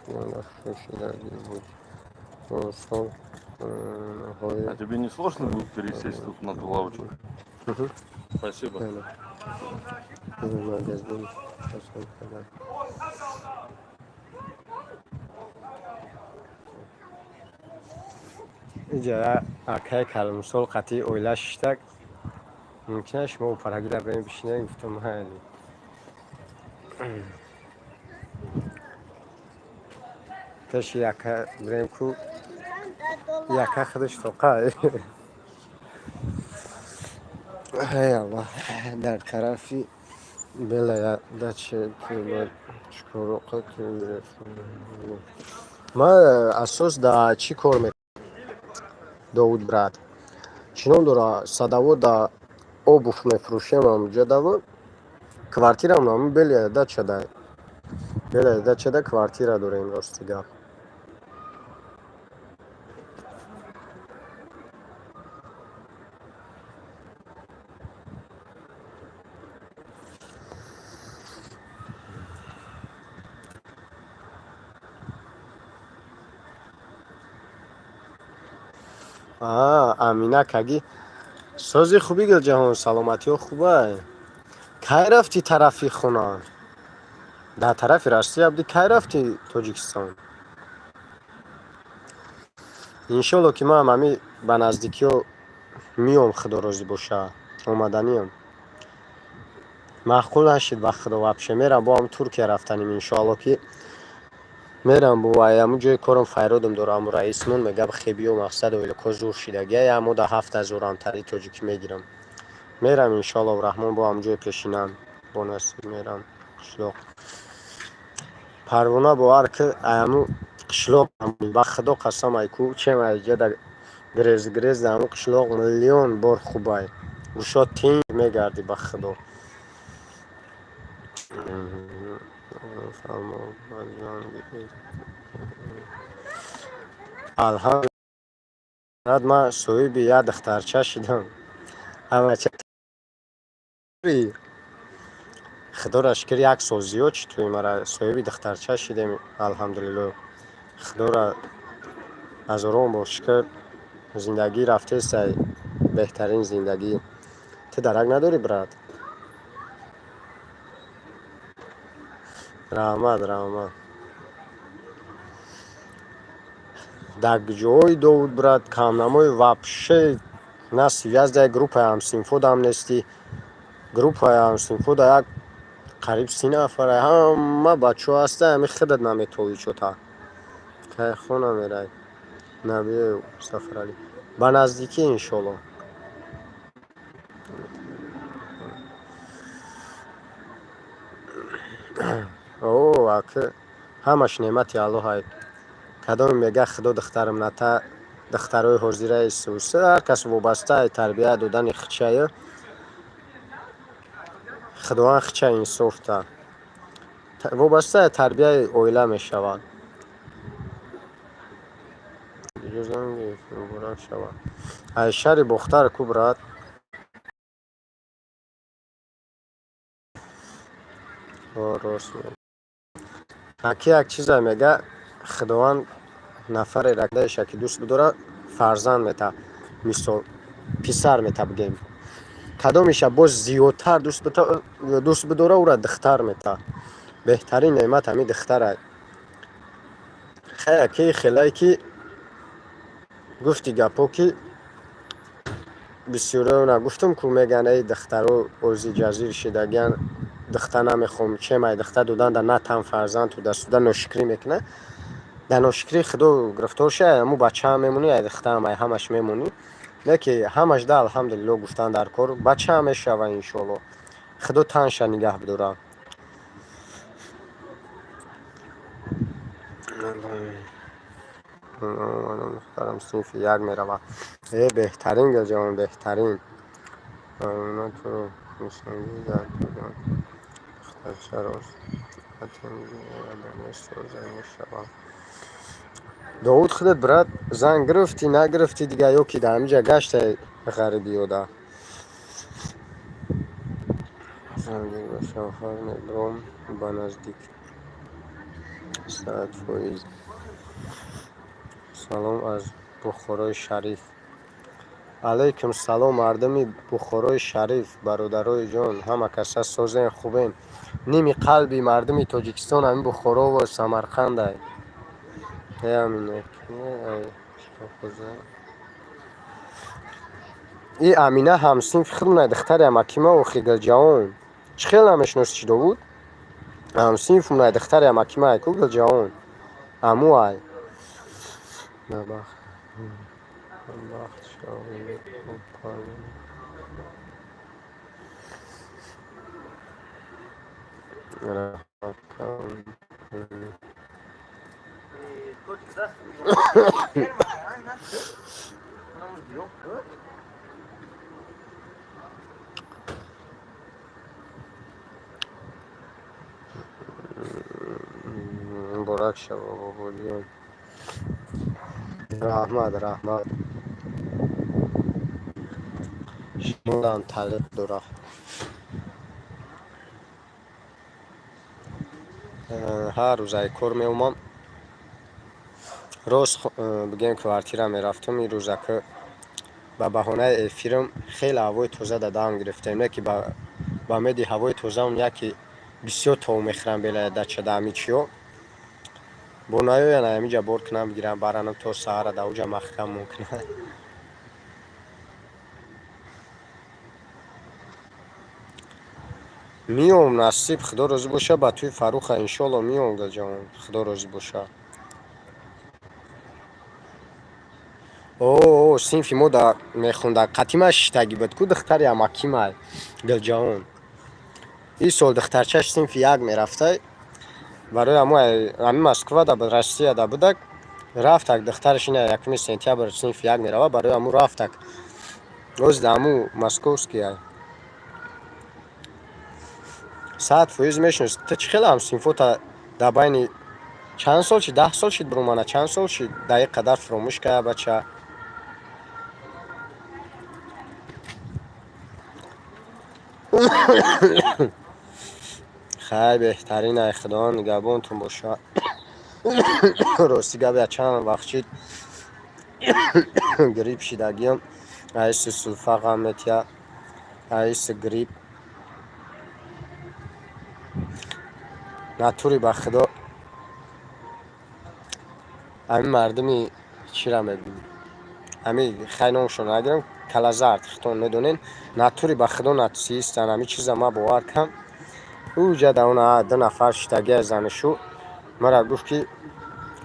ганда хушрӯ шудагӣ буд. Солҳои А тебе не сложно будет пересесть тут на ту лавочку? Спасибо. Магазин. Кардам. Иҷа акай калонсол қатъи оила шиштак. Мумкин аст шумо опарагида бирем бишинем? Гуфтам, майли. Пеши яка бирем ку, яка худаш тоқа. Эй Аллоҳ, дар тарафи Белая дача чикоро? Ман асос да чӣ кор мекунам, Довуд брат? Чӣ ном дора, садово да обувь мефурӯшем ҳамуҷа даво. Квартираам ҳамун Белая дачада, Белая дачада квартира дорем, рости гап. Амина каги сози хуби, Гулҷаҳон, саломатиҳо хубай? Кай рафтӣ тарафи хона? Дар тарафи Россия будӣ, кай рафтӣ Тоҷикистон? Иншолло, ки ман ҳами ба наздикиҳо миём, худо розӣ боша, омаданиям. Маъқул нашид, ба худо, вообще. Мерам, бо ҳам Туркия рафтанем, иншоалло, ки мерам. Бо ҳамун ҷои корам файродам дора, ҳамун раисмон мега: «Бихе, биё, мақсад ойлико зур шидагия, ямо да 7000 тари тоҷикӣ мегирам». Мерам, иншоаллоҳу раҳмон, бо ҳамун ҷои пешинам, бо насиб мерам қишлоқ. Парвона, бовар ки, ҳамун қишлоқ, ба худо қасам, ай ку чем айҷада грез грез, ҳамун қишлоқ миллион бор хубай, гӯшо тинг мегардӣ, ба худо. Алҳамд, ман соҳиби як духтарча шидам. Ҳамача худоро шукр, як сол зиёд шуд, туи мара соҳиби духтарча шидем, алҳамдулилло. Худоро ҳазорон бор шукр, зиндагӣ рафтестай, беҳтарин зиндагӣ. Ту дарак надорӣ, брат? Раҳмат, раҳмат. Дар ҷои Довуд, брат, камнамои, вообще на связь, да группаи ҳамсинфодам нестӣ. Группаи ҳамсинфода як қариб 30 нафара, ҳама бачаҳо ҳаста, ҳами худат наметовӣ чота. Кай хона мерай, Набиев Сафаралӣ? Ба наздикӣ, иншолло. О, аки, ҳамаш неъмати Аллоҳай. Кадоме мега худо духтарам ната, духтарои ҳозираи суса, ҳар кас вобастаи тарбия додани хичая. Худованд хича инсофта, вобастаи тарбияи оила мешавад. Муборак шавад. Ай шаҳри Бохтар ку, брат? Рост, аки, як чиза мега Худованд: нафаре радаиша ки дӯст бидора, фарзанд мета, мисол, писар мета, бигем. Кадомиша боз зиёдтар дӯст бидора, ӯра духтар мета. Беҳтарин неъмат ҳами духтарай. Хай, аки, хелае ки гуфти гапҳо, ки бисёриёна гуфтум ку, мегӯянд: «Эй, духтаро ози ҷазир шидагиян, духта намехоҳам». Чемай духта додан да на тан фарзанд ту дастуда ношукрӣ мекунад, дар ношукрии худо гирифтор шай, ҳамун бачаам мемонӣ, ай духтаам, ай ҳамаш мемонӣ. Не ки ҳамаш да алҳамдулилло гуфтан дар кор, бачаам мешава, иншоалло, худо танша нигаҳ бидора. Духтарам синфи як меравад. Э, беҳтарин, Гулҷаҳон, беҳтарин. Туро духтарчаро мешавад. Довуд, худат, брат, зан гирифтӣ, нагирифтӣ дига, ё ки дар ҳамиҷа гаштай ғарибиёда? Шавҳар мебаром ба наздик, 100%. Салом аз Бухорои Шариф. Алайкум салом, мардуми Бухорои Шариф, бародарои ҷон, ҳама каса созен, хубен? Ними қалби мардуми Тоҷикистон ҳамин Бухорову Самарқандай. Э, Амина, и Амина ҳамсинфи худмона, духтари амакима. Охи, Гулҷаҳон, чӣ хел намешиносӣ чӣ, Довуд? Ҳамсинфмона, духтари амакима ай ку, Гулҷаҳон, аму ай. Бахт Муборак шава, бобоҷон. Раҳмат, раҳмат. Шумоам таълиқ дора. Ҳар рӯз ай кор меомам. Рост бигем, квартира мерафтам. Ин рӯзака ба баҳонаи эфирам хеле ҳавои тоза да дам гирифтем. Не ки ба меди ҳавои тозаам яке бисёр тов мехӯрам бела дачада ҳами чиё. Бо наёян ҳамиҷа бор кунам, бигирам, баранам, то саҳара да уҷа маҳкам мумкина. Миём, насиб, худо розӣ боша, ба тӯи Фарруха иншоалло миём, гаҷон, худо розӣ боша. О, синфи мо да мехонда, қатима шиштагӣ буд ку духтари амакимай, Гулҷаҳон. Ин сол духтарчаш синфи як мерафтай. Барои ҳамо ҳами Москва да буд, Россия да будак, рафтак, духтараш ина 1 сентябр синфи як мерава, барои ҳамун рафтак. Оз да ҳамун московский ай. 100% мешинос. Ту чӣ хеле ҳамсинфота дар байни чанд сол шид, 10 сол шид, бирумана, чанд сол шид, дар ин қадар фуромӯш кая, бача? Хай, беҳтарин ай, худованд нигаҳбонтон боша. Рости гап, я чанд вақт шид грипп шидагиам, аиси сулфа ғам метия, аиси грипп натури. Ба худо, ҳамин мардуми чира мебинӣ, ҳами хай номшон нагирам, калазард, хитон медонен, натури, ба худо, натсистан. Ҳами чиза ма бовар кам. Уҷа да он ду нафар шитагия, занишу мара гуфт, ки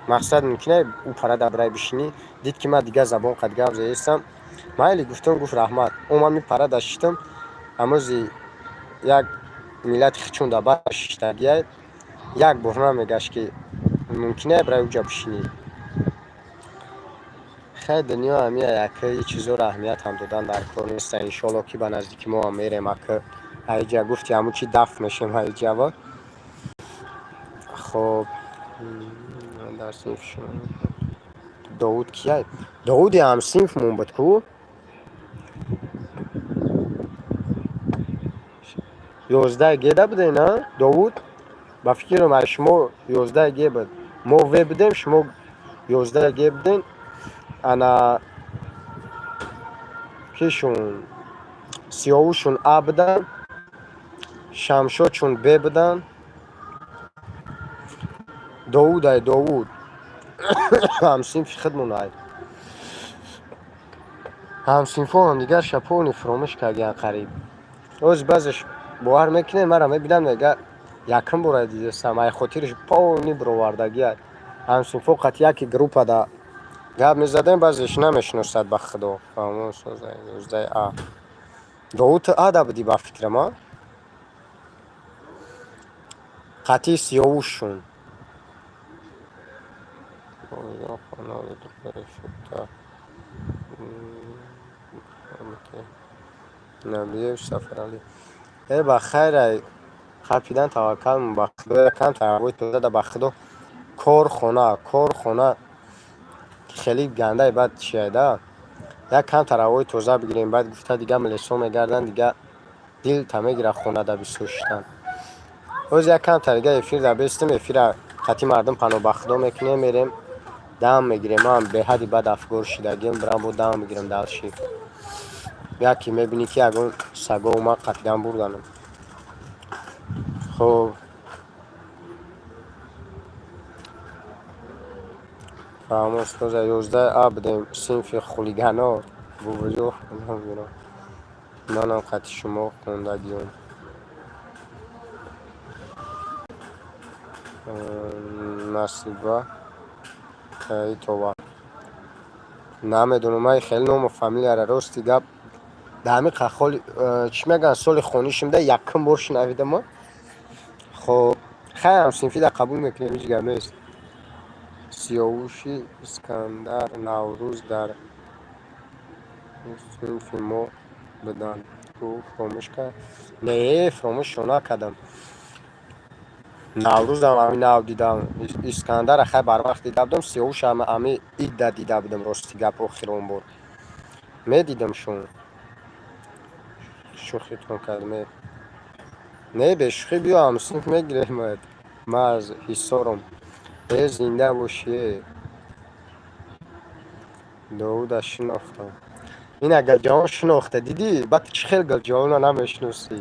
мақсад мумкина ӯ парада бирай бишинӣ. Дид, ки ман дигар забон қад гап заестам. Майли, гуфтам. Гуфт: «Раҳмат». Омам ми парада шиштам. Ҳамози як миллати хичун да бар шиштагия, як бор намегашт, ки мумкина бирай уҷа бишинӣ. Хай, дунё ҳамия, яка чизоро аҳамиятам додан дар кор неста. Иншоалло, ки ба наздики мо ҳам мерем, ака, аиҷа гуфти ҳамун чи дафт мешем аиҷава. Хоб, дар синфи шумо Довуд кияй? Довуди ҳамсинфмон буд ку. 11 геда будем, а Довуд, ба фикрам, аз шумо 11 ге буд. Мо в будем, шумо 11 ге будем. Ана кишун, Сиёвушун а буданд, Шамшодшун б буданд. Довуд, ай Довуд ҳамсинфи худмон ай. Ҳамсинфҳо ҳамдигар шапони фуромӯш кардиян қариб. Оз баъзеш бовар мекунед, мара мебинам, мега: «Якум бора дидастам». Ай хотириш полни бировардагиай. Ҳамсинфҳо қати яки группада гап мезадем, баъзеш намешиносад, ба худо. 11 а. Довуд, ту ада будӣ, ба фикрам, а қатъи Сиёвушшун. Набиев Сафаралӣ. Э, ба хайр, қапидан таваккал ба худо. Якам ҳавои тоза, ба худо, кор, хона, кор, хона, хеле гандаи бад чияда. Як камтар ҳавои тоза бигирем, баъд гуфта дига милисо мегарданд, дига дилта мегира хонада бисёр шиштан. Боз як камтар дига эфир да бестем, эфира қати мардум паноҳ ба худо мекунем, мерем дам мегирем. Ман беҳади бад афгор шидагим, бирам бо дам бигирем. Дальше яке мебинӣ, ки ягон саго омад, қатидан бурданам. Хоб, фаҳмо, устоза, 11 а будем, синфи хулигано. Бубуҷо, манам қати шумо хондагиём. Насиба Итова, намедонам, ман хеле ному фамилияра, рости гап, дар ҳамин қахоли чӣ мегӯянд, соли хонишимда якум бор шунавидам. Хоб, хай, ҳамсинфида қабул мекунем, ҳеҷ гап нест. Сиёвуши Искандар, Наврӯз дар синфи мо буданд. Ӯ фуромӯш кард? Не, фуромӯшшо накардам. Наврӯзам ами нав дидам. Искандара хай барвақт дида будам, Сиёвушам ами идда дида будам, рости гап, охирон бор. Медидам шун. Шӯхитон кардам. Не, бешӯхӣ, биё, ҳамсинф мегиремад. Ман аз Ҳисорам. Э, зинда бошӣ. Довуда шинохтам. Ина Галҷавон шинохта, дидӣ? Баъд чӣ хел Галҷавонро намешиносӣ?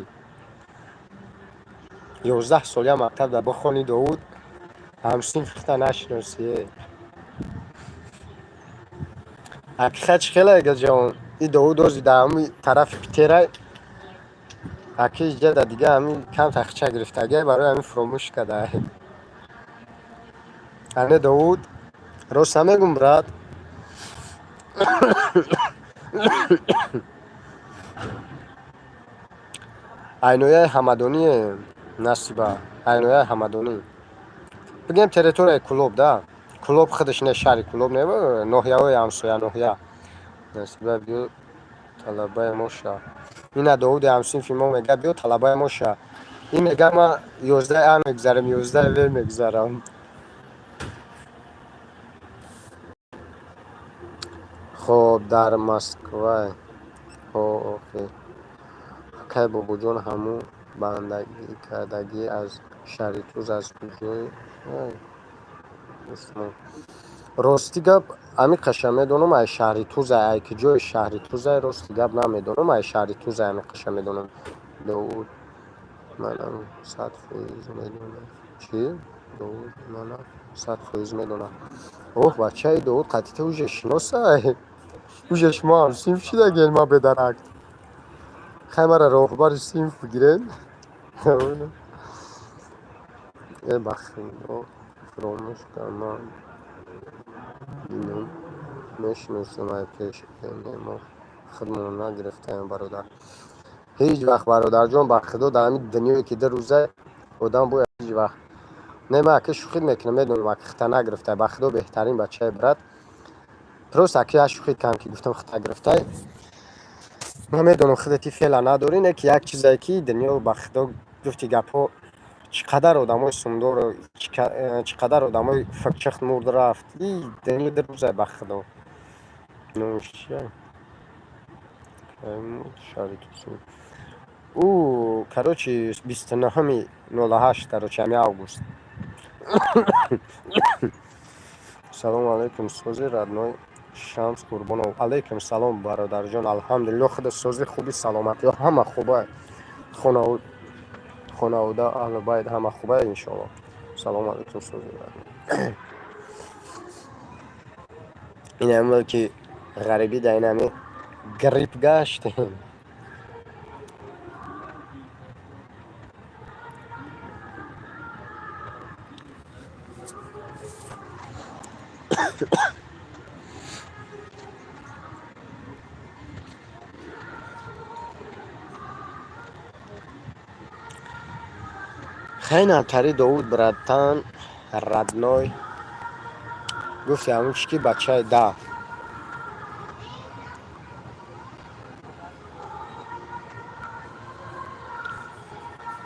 11 солия мактабда бихонӣ, Довуд, ҳамсинфта нашиносӣ. Ҳақиқат чӣ хелае, Галҷавон? И Довуд ози дар ҳами тарафи Питерай, аки иҷада дига ҳами кам тахча гирифтагиай, барои ҳамин фуромӯш кардае. Ане, Довуд, рост намегум, брат? Айнояи Ҳамадоние, Насиба, айнояи Ҳамадонӣ. Бигем, территорияи Кӯлоб да. Кӯлоб худаш не, шаҳри Кӯлоб не, ноҳияҳои ҳамсоя ноҳия. Насиба, биё, талабаи мо ша. Ина Довуди ҳамсинфи мо мега, биё, талабаи мо ша. Ин мега, ман 11 А мегузарам, 11 В мегузарам. Хоб, дар Москва. Охи. Акай Бобоҷон, ҳамун бандагӣ кардагӣ аз шаҳри Туз аз куҷои Усмон? Рости гап, ами қаша медонам, ай шаҳри Тузай, ай куҷои шаҳри Тузай, рости гап, намедонам, ай шаҳри Тузай ами қаша медонам. Довуд манам 100% медонам. Чӣ? Довуд манам 100% медонам. Оҳ, бачаи Довуд қатита уже шиносай. Уже шумо ҳамсинф шидагел, ма бедарак. Хай, мара роҳбари синф бигирен. Э, ба худо, фуромӯш кардам. Динам мешиносам ай пеш. Не, мо худмонро нагирифтаем, бародар. Ҳеҷ вақт, бародарҷон, ба худо, дар ҳамин дунёе ки 2 рӯза, одам бояд ҳеҷ вақт. Не, ман ака шӯхӣ мекунам, медонам, ака хита нагирифтай. Ба худо, беҳтарин бачаи, брат. Просто ака як шӯхӣ кардам, ки гуфтам хита гирифтай. Ман медонам, худати феъла надорӣ, не ки як чизе ки дунё, ба худо, гуфти гапҳо, чӣ қадар одамои сумдору чӣ қадар одамои фикчихт мурд рафт. И дунё 2 рӯза, ба худо. Номаш чия? Шаҳри Туз. Ӯ, короче, 29-и 08, короче, ҳами август. Салому алайкум, сози, родной, Шамс Қурбонов. Алайкум салом, бародарҷон, алҳамдулилло, худо сози, хуби, саломатиҳо ҳама хуба, хонавода, аҳлу байт ҳама хуба, иншоалло. Салому алайкум, сози, родной. Ин ҳамал ки ғарибӣ да ин ҳами грипп гаштем. Хай, навтари Довуд, братан, родной, гуфти ҳамун чи ки бачаи да.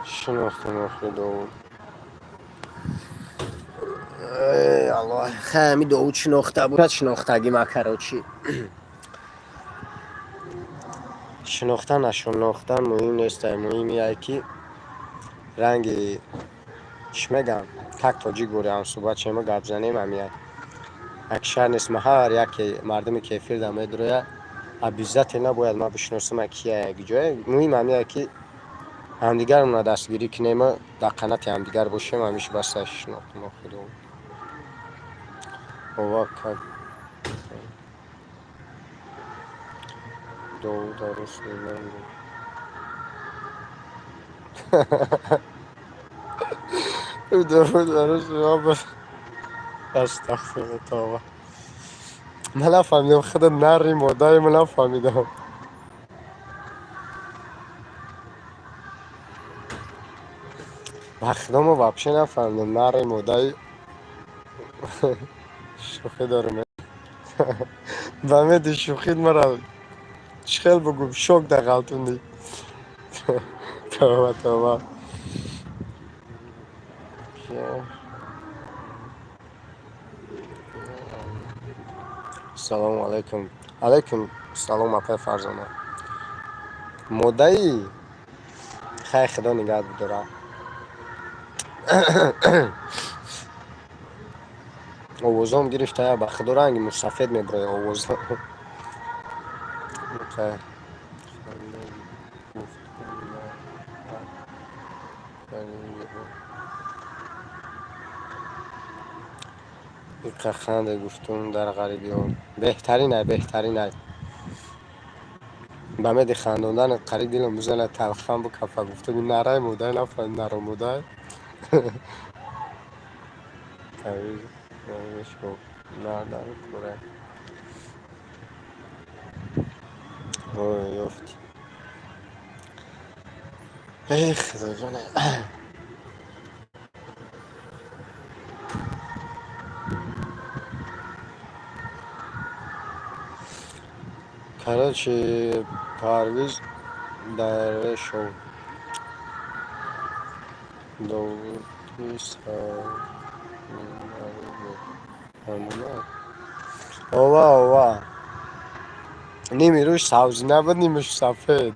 Шинохтам охи Довуд. Эй, Аллоҳ, хай, ҳами Довуд шинохта буд, шинохтагӣ ма, короче. Шинохтан, нашинохтан муҳим нестай, муҳим ие ки ранги чӣ мегӯям, как тоҷик бори ҳамсӯҳбат шем, гап занем, ҳамия. Як шар нест, ма ҳар яке мардуме ки эфирда медурояд, обязательно бояд ман бишиносам, кия, як ҷое. Муҳим ҳамие ки ҳамдигармонро дастгирӣ кунем, дар қанати ҳамдигар бошем, ҳамиш баста. Шинохтам охи Довуд. Ова как Довуд арӯс ман буд. Довуд арӯси ман буд. Астағфирулло, тавба. Ман нафаҳмидам, худо, нари модари ман, нафаҳмидам. Ба худо, мо вообще нафаҳмидам, нари модари, шӯхӣ дорем. Ба меди шӯхит мара чӣ хел бугум, шок дағалтундӣ. Тавба, тавба. Салому алайкум. Алайкум салом, апай Фарзона. Модаи хай, Худо нигаҳ бидора. Овозом гирифта, ба Худо, ранги мусафед меброя овоз. Хай. Иқа ханде гуфтум дар ғарибиҳо. Беҳтарин ай, беҳтарин ай. Ба меди хандондан қариб дилам бизана, талхам букафа. Гуфтум нарай модай, нафаҳм наро модай. На дар кура. Ой, ёфти. Эх, Худоҷоне. Короче, Парвиз Дарвешов. Довуди Ҳамона. Ова, ова. Ними рӯш сабзина буд, нимиш сафед.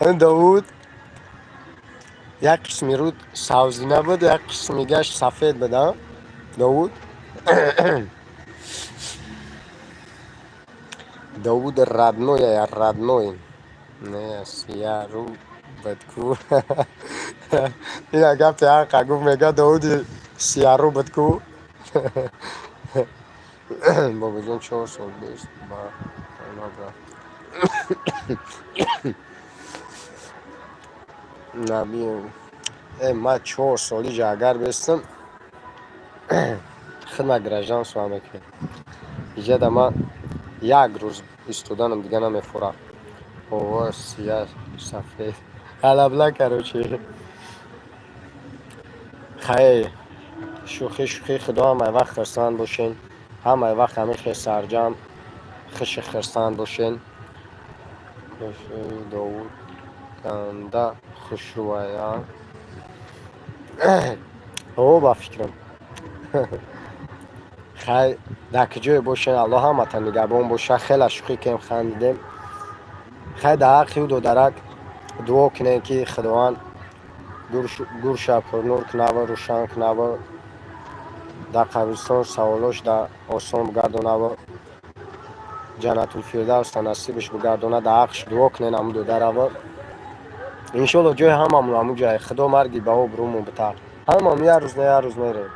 Довуд як қисми руд сабзина буд, як қисми гашт сафед буд, а? Довуд? Довуд родной, я родной. Не, я ру бадку. Ина гапи ҳақа гуфт, мега Довуди сияру буд ку. Бобоҷон, 4 сол бест ба набра. Наби э ма 4 соли ҷа агар бестам, хидмат гражданство мекунем. Иҷада ма як рӯз истоданам дига намефурам. Овоз сия сафед. Алабла, короче. Хай, шӯхӣ шӯхӣ, Худо ҳамаи вақт хурсанд бошен. Ҳамаи вақт ҳамин хел сарҷамъ, хуши хурсанд бошен. Довуд ганда хушрӯая. О, ба фикрам. Хай, дар куҷое бошен, Аллоҳ ҳаматон нигаҳбон боша. Хеле шӯхӣ кем, хандидем. Хай, дар ҳаққи ӯ додарак дуо кунем, ки Худованд гурша пурнур кунава, рӯшан кунава, дар қабристон саволош дар осон бигардонава, Ҷаннатулфирдавса насибаш бигардона. Дар ҳаққш дуо кунен ҳамун додарава. Иншолло, ҷои ҳамамон ҳамун ҷае. Худо марги ба обрӯмон бита. Ҳамамон як рӯз на як рӯз мерем.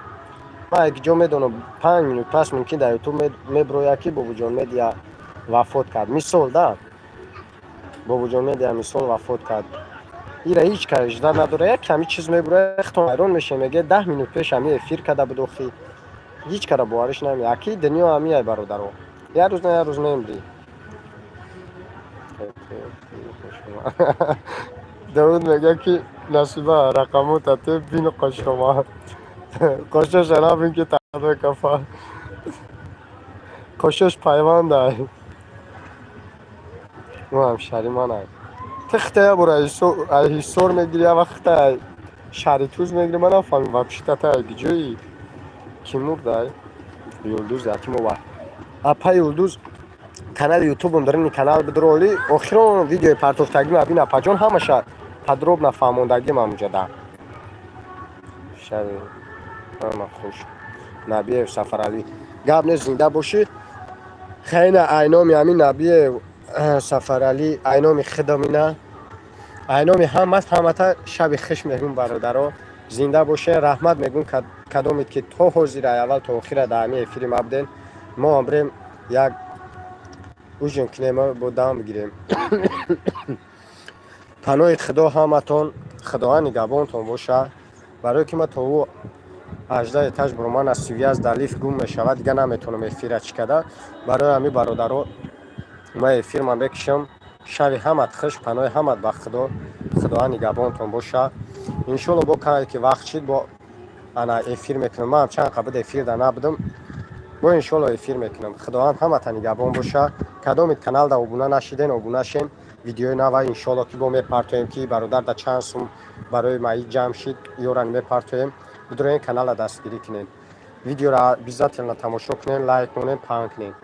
Ман як ҷо медонам, 5 минут пас мумкин дар Ютуб меброяд, ки Бобоҷон Медиа вафот кард. Мисол да. Бобоҷон Медиа, мисол, вафот кард. Ира ҳеҷ кас ждать надора, як ками чиз меброяд, худтон ҳайрон мешавед, мегӯяд, 10 минут пеш ҳамин эфир карда буд охи. Ҳеҷ кара бовариш намеяд. Аки дунё ҳамияй, бародаро. Як рӯз на як рӯз мемрӣ. Довуд мегӯяд, ки Насиба, рақамота те бину қошома. Қошоша набин, ки тақат мекафа. Қошош пайвандай. Ӯ ҳамшари манай. Ти хита як бор ай Ҳисор мегирӣ, як вақт хита ай шаҳри Туз мегирӣ, ман нафаҳмидам вообще та ай куҷоӣ? Кӣ мурдай? Юлдуз Якимова. Апа Юлдуз, канали Ютубам дарини канал бидроли, охирон видеои партофтагим абин, апаҷон, ҳамаша подробно фаҳмондагим ҳамуҷада. Шаби ҳама хуш. Набиев Сафаралӣ. Гап нест, зинда бошӣ. Хайна, айноми ҳамин Набиев Сафаралӣ, айноми худам ина. Айноми ҳамаст, ҳамата шаби хуш мегӯм, бародаро. Зинда боше, раҳмат мегӯм, кадомед ки то ҳозира, аввал то охира дар ҳамин эфири ма буден. Мо ҳам бирем, як ужин кунем, бо дам бигирем. Паноҳи Худо ҳаматон, Худованд нигаҳбонтон боша. Барое ки ма то ӯ 18 этаж буроман аз связь дар лифт гум мешавад, дига наметавонам эфира чӣ када. Барои ҳамин, бародаро, ма эфирма мекушам. Шаби ҳамат хуш, паноҳи ҳамат ба Худо, Худованд нигаҳбонтон боша. Иншолло, бо кане ки вақт шид, бо ана эфир мекунам. Ман чанд қабл эфирда набудам, бо иншолло эфир мекунам. Худованд ҳамата нигаҳбон боша. Кадомед каналда обуна нашиден, обуна шен. Видеои нава, иншоалло, ки бо мепартоем, ки бародар да чанд сум барои маи ҷамъ шид, ёран мепартоем. Бидуроен, канала дастгирӣ кунед, видеоро обязательно тамошо кунед, лайк монед, паҳн кунед.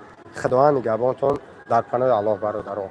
Худованд нигаҳбонтон, дар паноҳи Аллоҳ, бародарон.